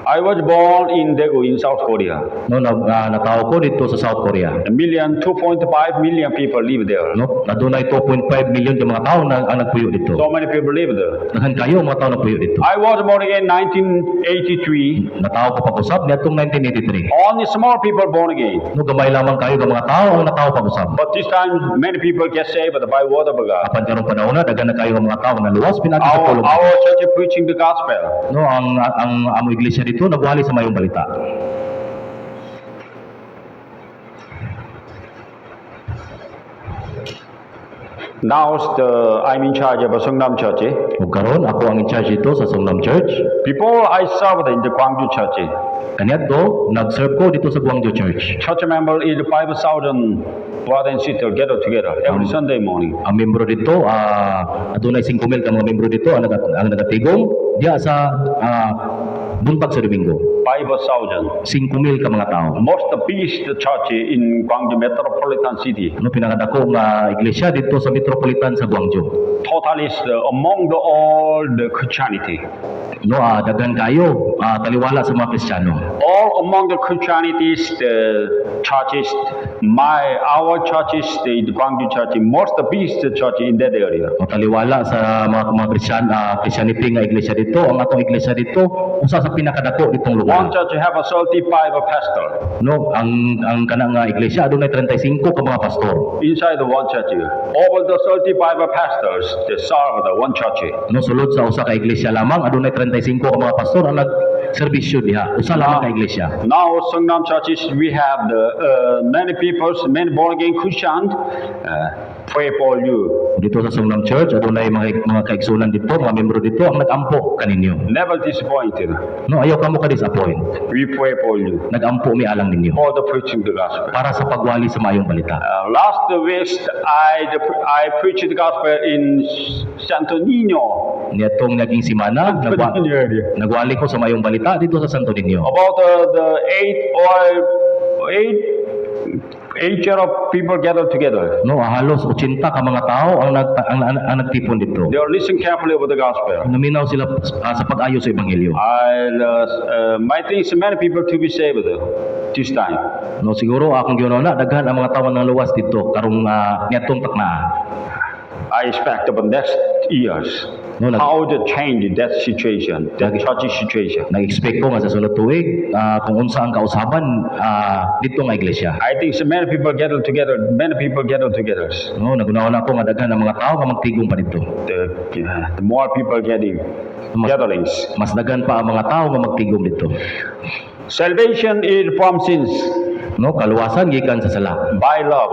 I was born in Daegu in South Korea. No, natawo ko didto sa South Korea. A million, 2.5 million people live there. No, adunay 2.5 milyon ka mga tao na ang nagpuyo didto. So many people live there. Daghan kayo mga tao nagpuyo didto. I was born again 1983. Natawo ko pag-usab niadtong 1983. Only small people born again. No, gamay lamang kayo ng mga tao ang natawo pag-usab. But this time, many people get saved by word of God. Apan karong panahon na daghan na kayo ng mga tao na luwas pinaagi sa Our, pulong. our church preaching the gospel. No, ang among iglesia didto nagwali sa mayong balita. Now I'm in charge of Seongnam Church. Ug karon ako ang in charge didto sa Seongnam Church. Before, I served in the Gwangju Church. Kaniadto nag-serve ko didto sa Gwangju Church. Church member is 5,000 brother and sister gather together every Sunday morning. Ang membro didto, adunay 5,000 ka mga membro didto ang nagatigom diya sa buntag sa Domingo. 5,000. 5,000 ka mga tao. Most biggest church in Gwangju metropolitan city. No, pinakadako nga iglesia didto sa metropolitan sa Gwangju. Total is among the all the Christianity. No, daghan kayo taliwala sa mga Kristiyano. All among the Christianities, the churches, my our churches, the Gwangju Church, most biggest church in that area. O taliwala sa mga Christianity nga iglesia didto, ang atong iglesia didto usa sa pinakadako ditong lugar. One church have a 35 pastor. No, ang kana nga iglesia adunay 35 ka mga pastor. Inside the one church, over the 35 pastors, they serve the one church. No, sulod sa usa ka iglesia lamang adunay 35 ka mga pastor ang nagserbisyo diha. Usa lamang ka iglesia. Now, Seongnam churches, we have the many people, many born again Christians, pray for you. Didto sa Seongnam Church adunay mga kaigsunan didto, mga membro didto ang nagampo kaninyo. Never disappointed. No, ayaw kamo ka disappoint. We pray for you Nagampo mi alang ninyo for the preaching the gospel. Para sa pagwali sa maayong balita. Last week, I preached the gospel in Santo Niño. Niadtong naging simana, Santo Niño area. Nagwali ko sa maayong balita didto sa Santo Niño. About the eight or eight eight of people gathered together. No, halos 80 ka mga tao ang nagtipon didto. They are listening carefully over the gospel. Naminaw sila sa pag-ayo sa ebanghelyo. I my think many people to be saved this time. No, siguro akong gihuna-huna daghan ang mga tawo nang luwas didto karong niadtong taknaa. I expect the next years, No, how to change that situation, that church situation. Nag-expect ko nga sa sunod tuig kung unsa ang kausaban didto nga iglesia. I think so many people gather together, many people gather together. No, naghuna-huna ko nga daghan ang mga tao nga magtigom pa didto. The more people getting gatherings. Mas daghan pa ang mga tao nga magtigom didto. Salvation is from sins No, kaluwasan gikan sa sala by love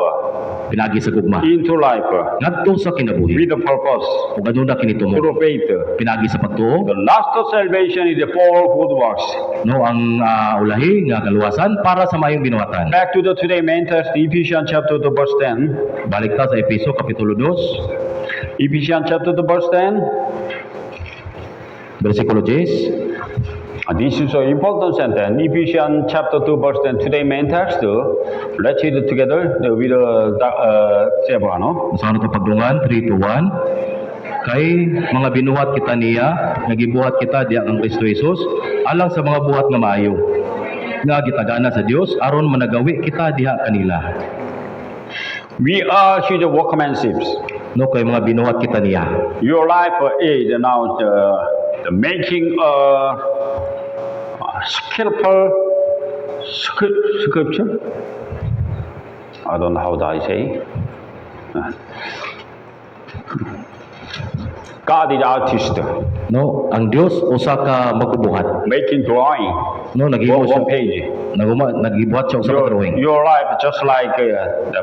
pinaagi sa gugma into life ngadto sa kinabuhi with a purpose ug aduna kini tungo through faith. Pinaagi sa pagtuo. The last salvation is for good works. No, ang ulahi nga kaluwasan para sa maayong binuhatan. Back to the today main text, Ephesians chapter 2 verse 10. Balik ta sa Efeso kapitulo 2, Ephesians chapter 2 verse 10. Bersikulo 10. This is an important sentence. Ephesians chapter 2 verse 10. Today main text. Let's read it together with Cebuano. Sa ano pagdungan, 3 to 1. Kay mga binuhat kita niya, nga gibuhat kita diha kang Kristo Jesus, alang sa mga buhat nga maayo nga gitagana sa Dios aron managawi kita diha kanila. We are his workmanship. No, kay mga binuhat kita niya. Your life is now the making a skillful scripture. I don't know how do I say. God is artist, No, ang Dios usa ka magbubuhat. Making drawing, No, naghimo one, siya one page. Naguma nagibuhat siya usa ka Your, drawing. your life just like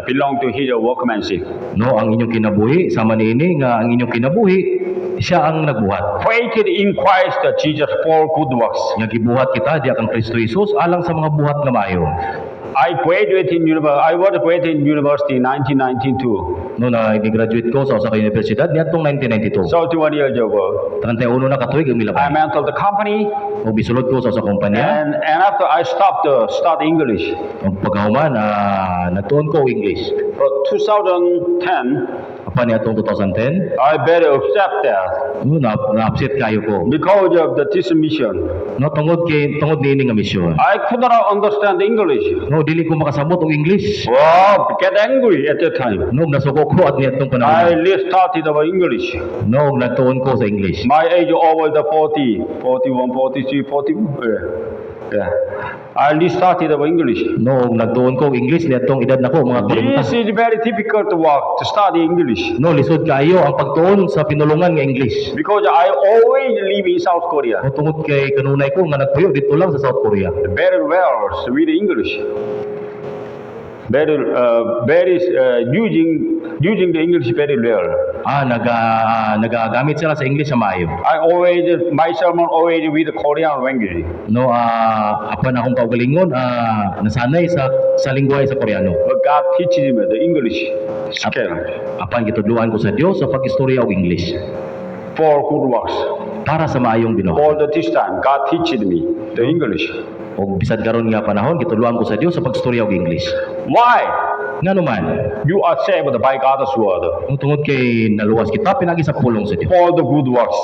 belong to his workmanship. No, ang inyong kinabuhi sama niini nga ang inyong kinabuhi siya ang nagbuhat. Created in Christ Jesus for good works. Nga gibuhat kita diha kang Kristo Jesus alang sa mga buhat nga maayo. I graduated in university. I was graduated in university in 1992. No, na graduate ko sa usa ka universidad niadtong 1992. 31 years ago. 31 na katuig ang I milabay. entered the company Ug bisulod ko sa usa ka kumpanya. and after I stopped start English. Ug pagkahuman nagtuon ko og English. But 2010, Apan niadtong 2010, I very upset that no, na na-upset kayo ko. Because of the this mission. No, tungod kay tungod niini nga misyon. I could not understand English. No, dili ko makasabot og English. Wow, get angry at that time. No, nasuko ko at niadtong I panahon. restarted about English. No, nagtuon ko sa English. My age over the 40, 41, 43, 40. Yeah. I restarted about English. No, nagtuon ko og English niadtong edad nako mga 40. This is very difficult work to study English No, lisod kaayo ang pagtuon sa pinulungan nga English. Because I always live in South Korea. No, tungod kay kanunay ko nga nagpuyo didto lang sa South Korea. Very well with English. Very, very using the English very well. Nagagamit sila sa English sa maayo. I always my sermon always with Korean language. No, apan akong kaugalingon nasanay sa lingwahe sa Koreano. But God teaches me the English skill Apan gitudloan ko sa Dios sa pag-istorya og English for good works. Para sa maayong binuhat. All the this time, God teaches me the English. Og bisag karon nga panahon gitudloan ko sa Dios sa pag-istorya og English. Why? Ngano man? You are saved by God's word Kung tungod kay naluwas kita pinagi sa pulong sa Dios for the good works.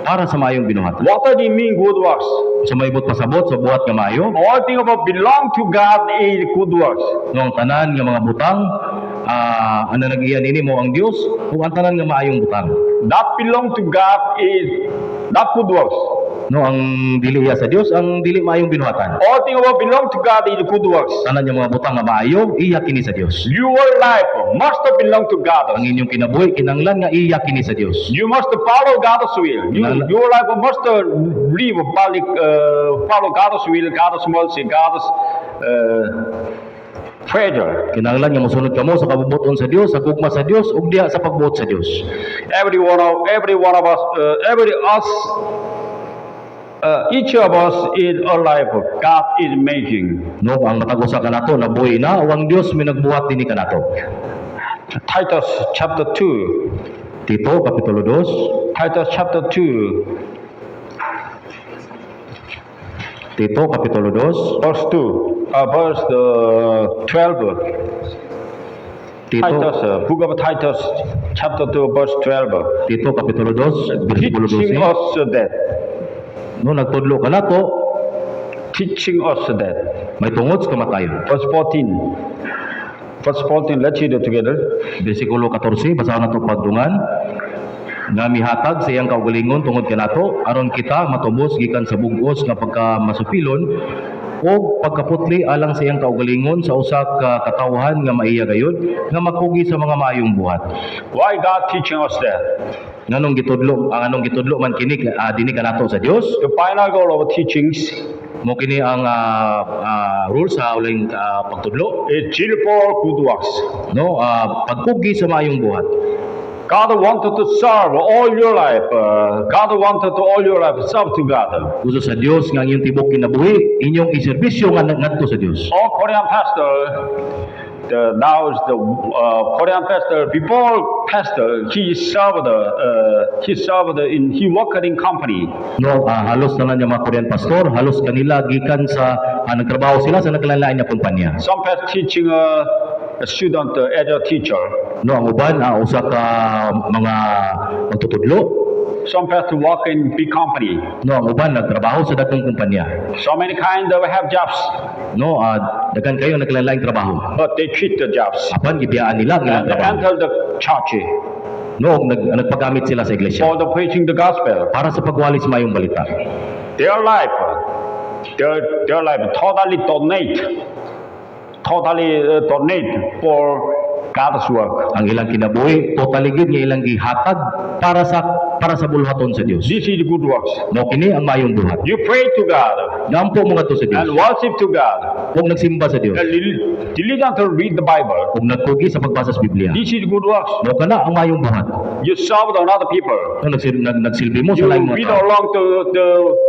Para sa maayong binuhatan. What does it mean, good works? Sa may pasabot sa buhat nga maayo, All thing about belong to God is good works. No, ang tanan nga mga butang ana nag-iya nini mao ang Dios ug ang tanan nga maayong butang. Not belong to God is not good works. No, ang dili iya sa Dios ang dili maayong binuhatan. All thing about belong to God is good works. Tanan nga mga butang nga maayo iya kini sa Dios. Your life must belong to God. Ang inyong kinabuhi kinahanglan nga iya kini sa Dios. You must follow God's will. Your life must live follow God's will, God's mercy, God's pleasure. Kinahanglan nga mosunod kamo sa kabubut-on sa Dios, sa gugma sa Dios ug diha sa pagbuot sa Dios. Every one of us, every us, each of us is alive. God is making. No, ang matag usa kanato nabuhi na o ang Dios may nagbuhat dinhi kanato. Titus chapter 2. Tito kapitulo 2, Titus chapter 2, Tito kapitulo 2, verse 2, verse 12. Tito Titus, book of Titus, chapter 2, verse 12. Tito kapitulo 2, bersikulo Teaching 12. us that, No, nagtudlo kanato teaching us that. May tungod sa kamatayon. Verse 14. Verse 14, let's read it together. Bersikulo 14, basahon nato pagdungan. Nga mihatag sa iyang kaugalingon tungod kanato aron kita matubos gikan sa bug-os nga pagkamasupilon ug pagkaputli alang sa iyang kaugalingon sa usa ka katawhan nga maiya gayud nga makugi sa mga maayong buhat. Why God teaching us that? Nganong gitudlo man kini dinhi kanato sa Dios? The final goal of teachings Mo kini ang rule sa uling pagtudlo. Is zeal for good works. No, pagkugi sa maayong buhat. God wanted to serve all your life. God wanted to all your life serve to God. Gusto sa Dios nga ang inyong tibok kinabuhi inyong iserbisyo nga ngadto sa Dios. All Korean pastor, the now is the Korean pastor, before pastor, he served in, he worked in company. No, halos na lang yung mga Korean pastor, halos kanila gikan sa nagtrabaho sila sa nagkalain nga kumpanya. Some pastor teaching a student as a teacher. No, ang uban usa ka mga magtutudlo. Some pastor work in big company. No, ang uban nagtrabaho sa dakong kumpanya. So many kind of have jobs, No, daghan kayo nagkalain trabaho. But they quit the jobs Apan gibiyaan nila ang ilang and trabaho. Enter the church No, nagpagamit sila sa iglesia for the preaching the gospel. Para sa pagwali sa mayong balita. Their life totally donate for God's work. Ang ilang kinabuhi totally gid nga ilang gihatag para sa buluhaton sa Dios. This is good works. Mao kini ang mayong buhat. You pray to God Gampo mo ngadto sa Dios and worship to God ug nagsimba sa Dios and diligent to read the Bible. Ug nagkugi sa pagbasa sa Biblia. This is good works. Mao kana ang mayong buhat. You serve another people. No, nagsilbi mo sa You laing mga read tao. Along to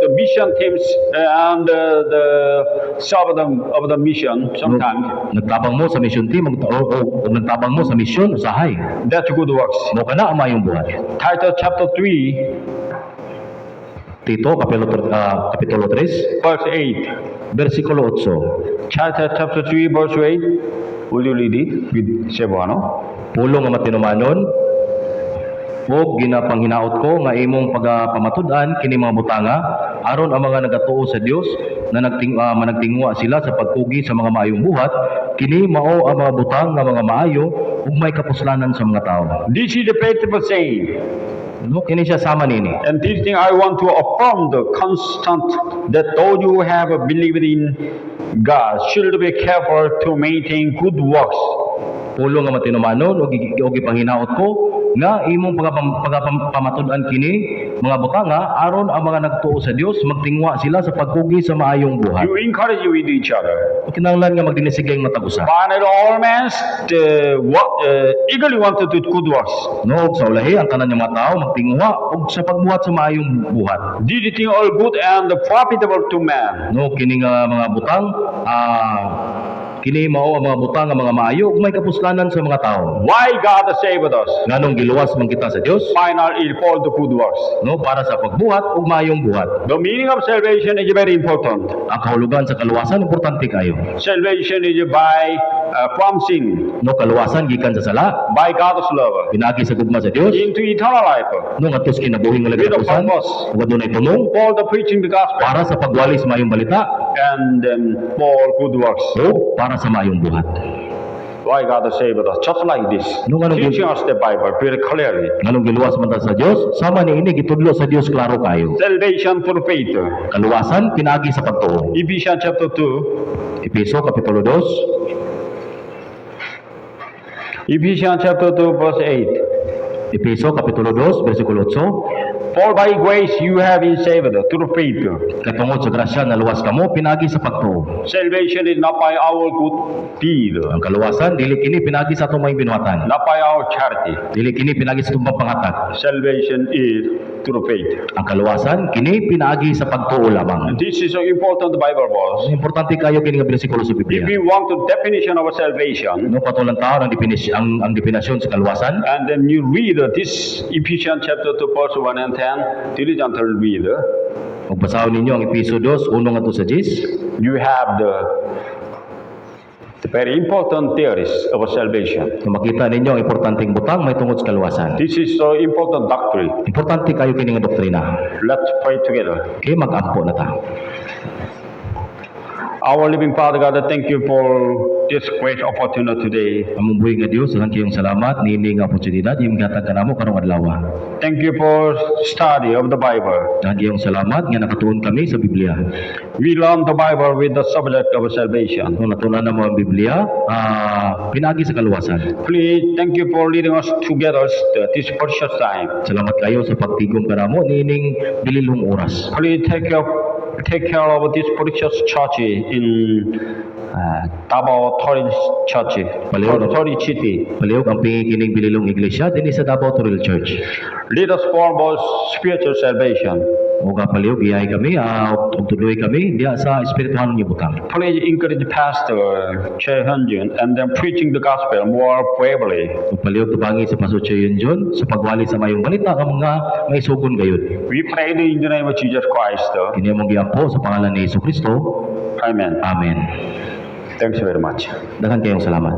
the mission teams and the serve them of the mission sometimes. Nagtabang mo sa mission team o nagtabang mo sa mission usahay. That's good works. Mao kana ang mayong buhat. Titus chapter 3, Tito kapitulo 3 verse 8. Bersikulo 8. Titus chapter 3, verse 8. Will you read it with Cebuano? Pulong nga matinumanon ug ginapanghinaot ko nga imong pagapamatud-an kini mga butanga aron ang mga nagatuo sa Dios na managtingwa sila sa pagkugi sa mga maayong buhat. Kini mao ang mga butang nga mga maayo ug may kapuslanan sa mga tao. This is the faithful saying. No, kini siya sama nini. And this thing I want to affirm the constant, that those who have believed in God should be careful to maintain good works. Pulong nga matinumanon ug gipanghinaot ko nga imong pagapamatud-an kini mga butanga aron ang mga nagtuo sa Dios magtingwa sila sa pagkugi sa maayong buhat. You encourage with each other. Kinahanglan nga magdinisigay matag usa. Finally, all men the what eagerly want to do good works. No, ug sa ulahi ang tanan nga mga tao magtingwa og sa pagbuhat sa maayong buhat. These things all good and profitable to man. No, kini nga mga butang kini mao ang mga butang nga mga maayo ug may kapuslanan sa mga tao. Why God saved us? Nganong giluwas man kita sa Dios? Final is for the good works. No, para sa pagbuhat og maayong buhat. The meaning of salvation is very important. Ang kahulugan sa kaluwasan importante kayo. Salvation is by from sin, No, kaluwasan gikan sa sala by God's love, pinaagi sa gugma sa Dios into eternal life, no ngadto sa kinabuhing walay with a katapusan purpose. Ug adunay tumong for the preaching the gospel para sa pagwali sa maayong balita and for good works. O para sa maayong buhat. Why God saved us? Just like this. No, ano, Teaching us the Bible very clearly. Nganong giluwas man ta sa Dios? Sama niini gitudlo sa Dios klaro kayo. Salvation through faith. Kaluwasan pinaagi sa pagtuo. Ephesians chapter 2. Epeso kapitulo 2. Ephesians chapter 2, verse 8. Epeso kapitulo 2 bersikulo 8. For by grace you have been saved through faith. Kay tungod sa grasya naluwas kamo pinaagi sa pagtuo. Salvation is not by our good deed, Ang kaluwasan dili kini pinaagi sa atong mga binuhatan. Not by our charity. Dili kini pinaagi sa atong panghatag. Salvation is through faith. Ang kaluwasan kini pinaagi sa pagtuo lamang. And this is an important Bible verse. Importante kayo kini nga bersikulo sa If Biblia. we want the definition of salvation, No, patulan tao ang definisyon sa kaluwasan. And then you read this Ephesians chapter 2, verse 1 and 10, diligently read, Ug basahon ninyo ang Epeso 2, 1 ngadto sa 10. You have the very important theories of salvation. Kung makita ninyo ang importanteng butang may tungod sa kaluwasan. This is so important doctrine. Importante kayo kini nga doktrina. Let's pray together. Okay, mag-ampo na ta. Our living Father God, thank you for this great opportunity today. Among buhi nga Dios, daghan kayong salamat niini nga oportunidad imong gihatag kanamo karong adlaw. Thank you for study of the Bible. Daghan kayong salamat nga nakatuon kami sa Biblia. We learn the Bible with the subject of salvation. Kung natunan namo ang Biblia, pinaagi sa kaluwasan. Please, thank you for leading us together this precious time. Salamat kayo sa pagtigom kanamo niining bililhong oras. Please take care of this precious church in Davao Toril Church, Palihog. Toril City. Palihog ampingi kining bililhong iglesia dinhi sa Davao Toril Church. Lead us for more spiritual salvation. O palihog iyahi kami, ug tudloy kami diha sa espirituhanon nga butang. Please encourage Pastor Choi Hyun-jun and then preaching the gospel more bravely. Ug palihog tubangi sa Pastor Choi Yun sa pagwali sa mayong balita nga mga maisugon gayud. We pray in the name of Jesus Christ. Kini among giampo sa pangalan ni Hesus Kristo. Amen. Amen. Thanks very much. Daghan kayong salamat.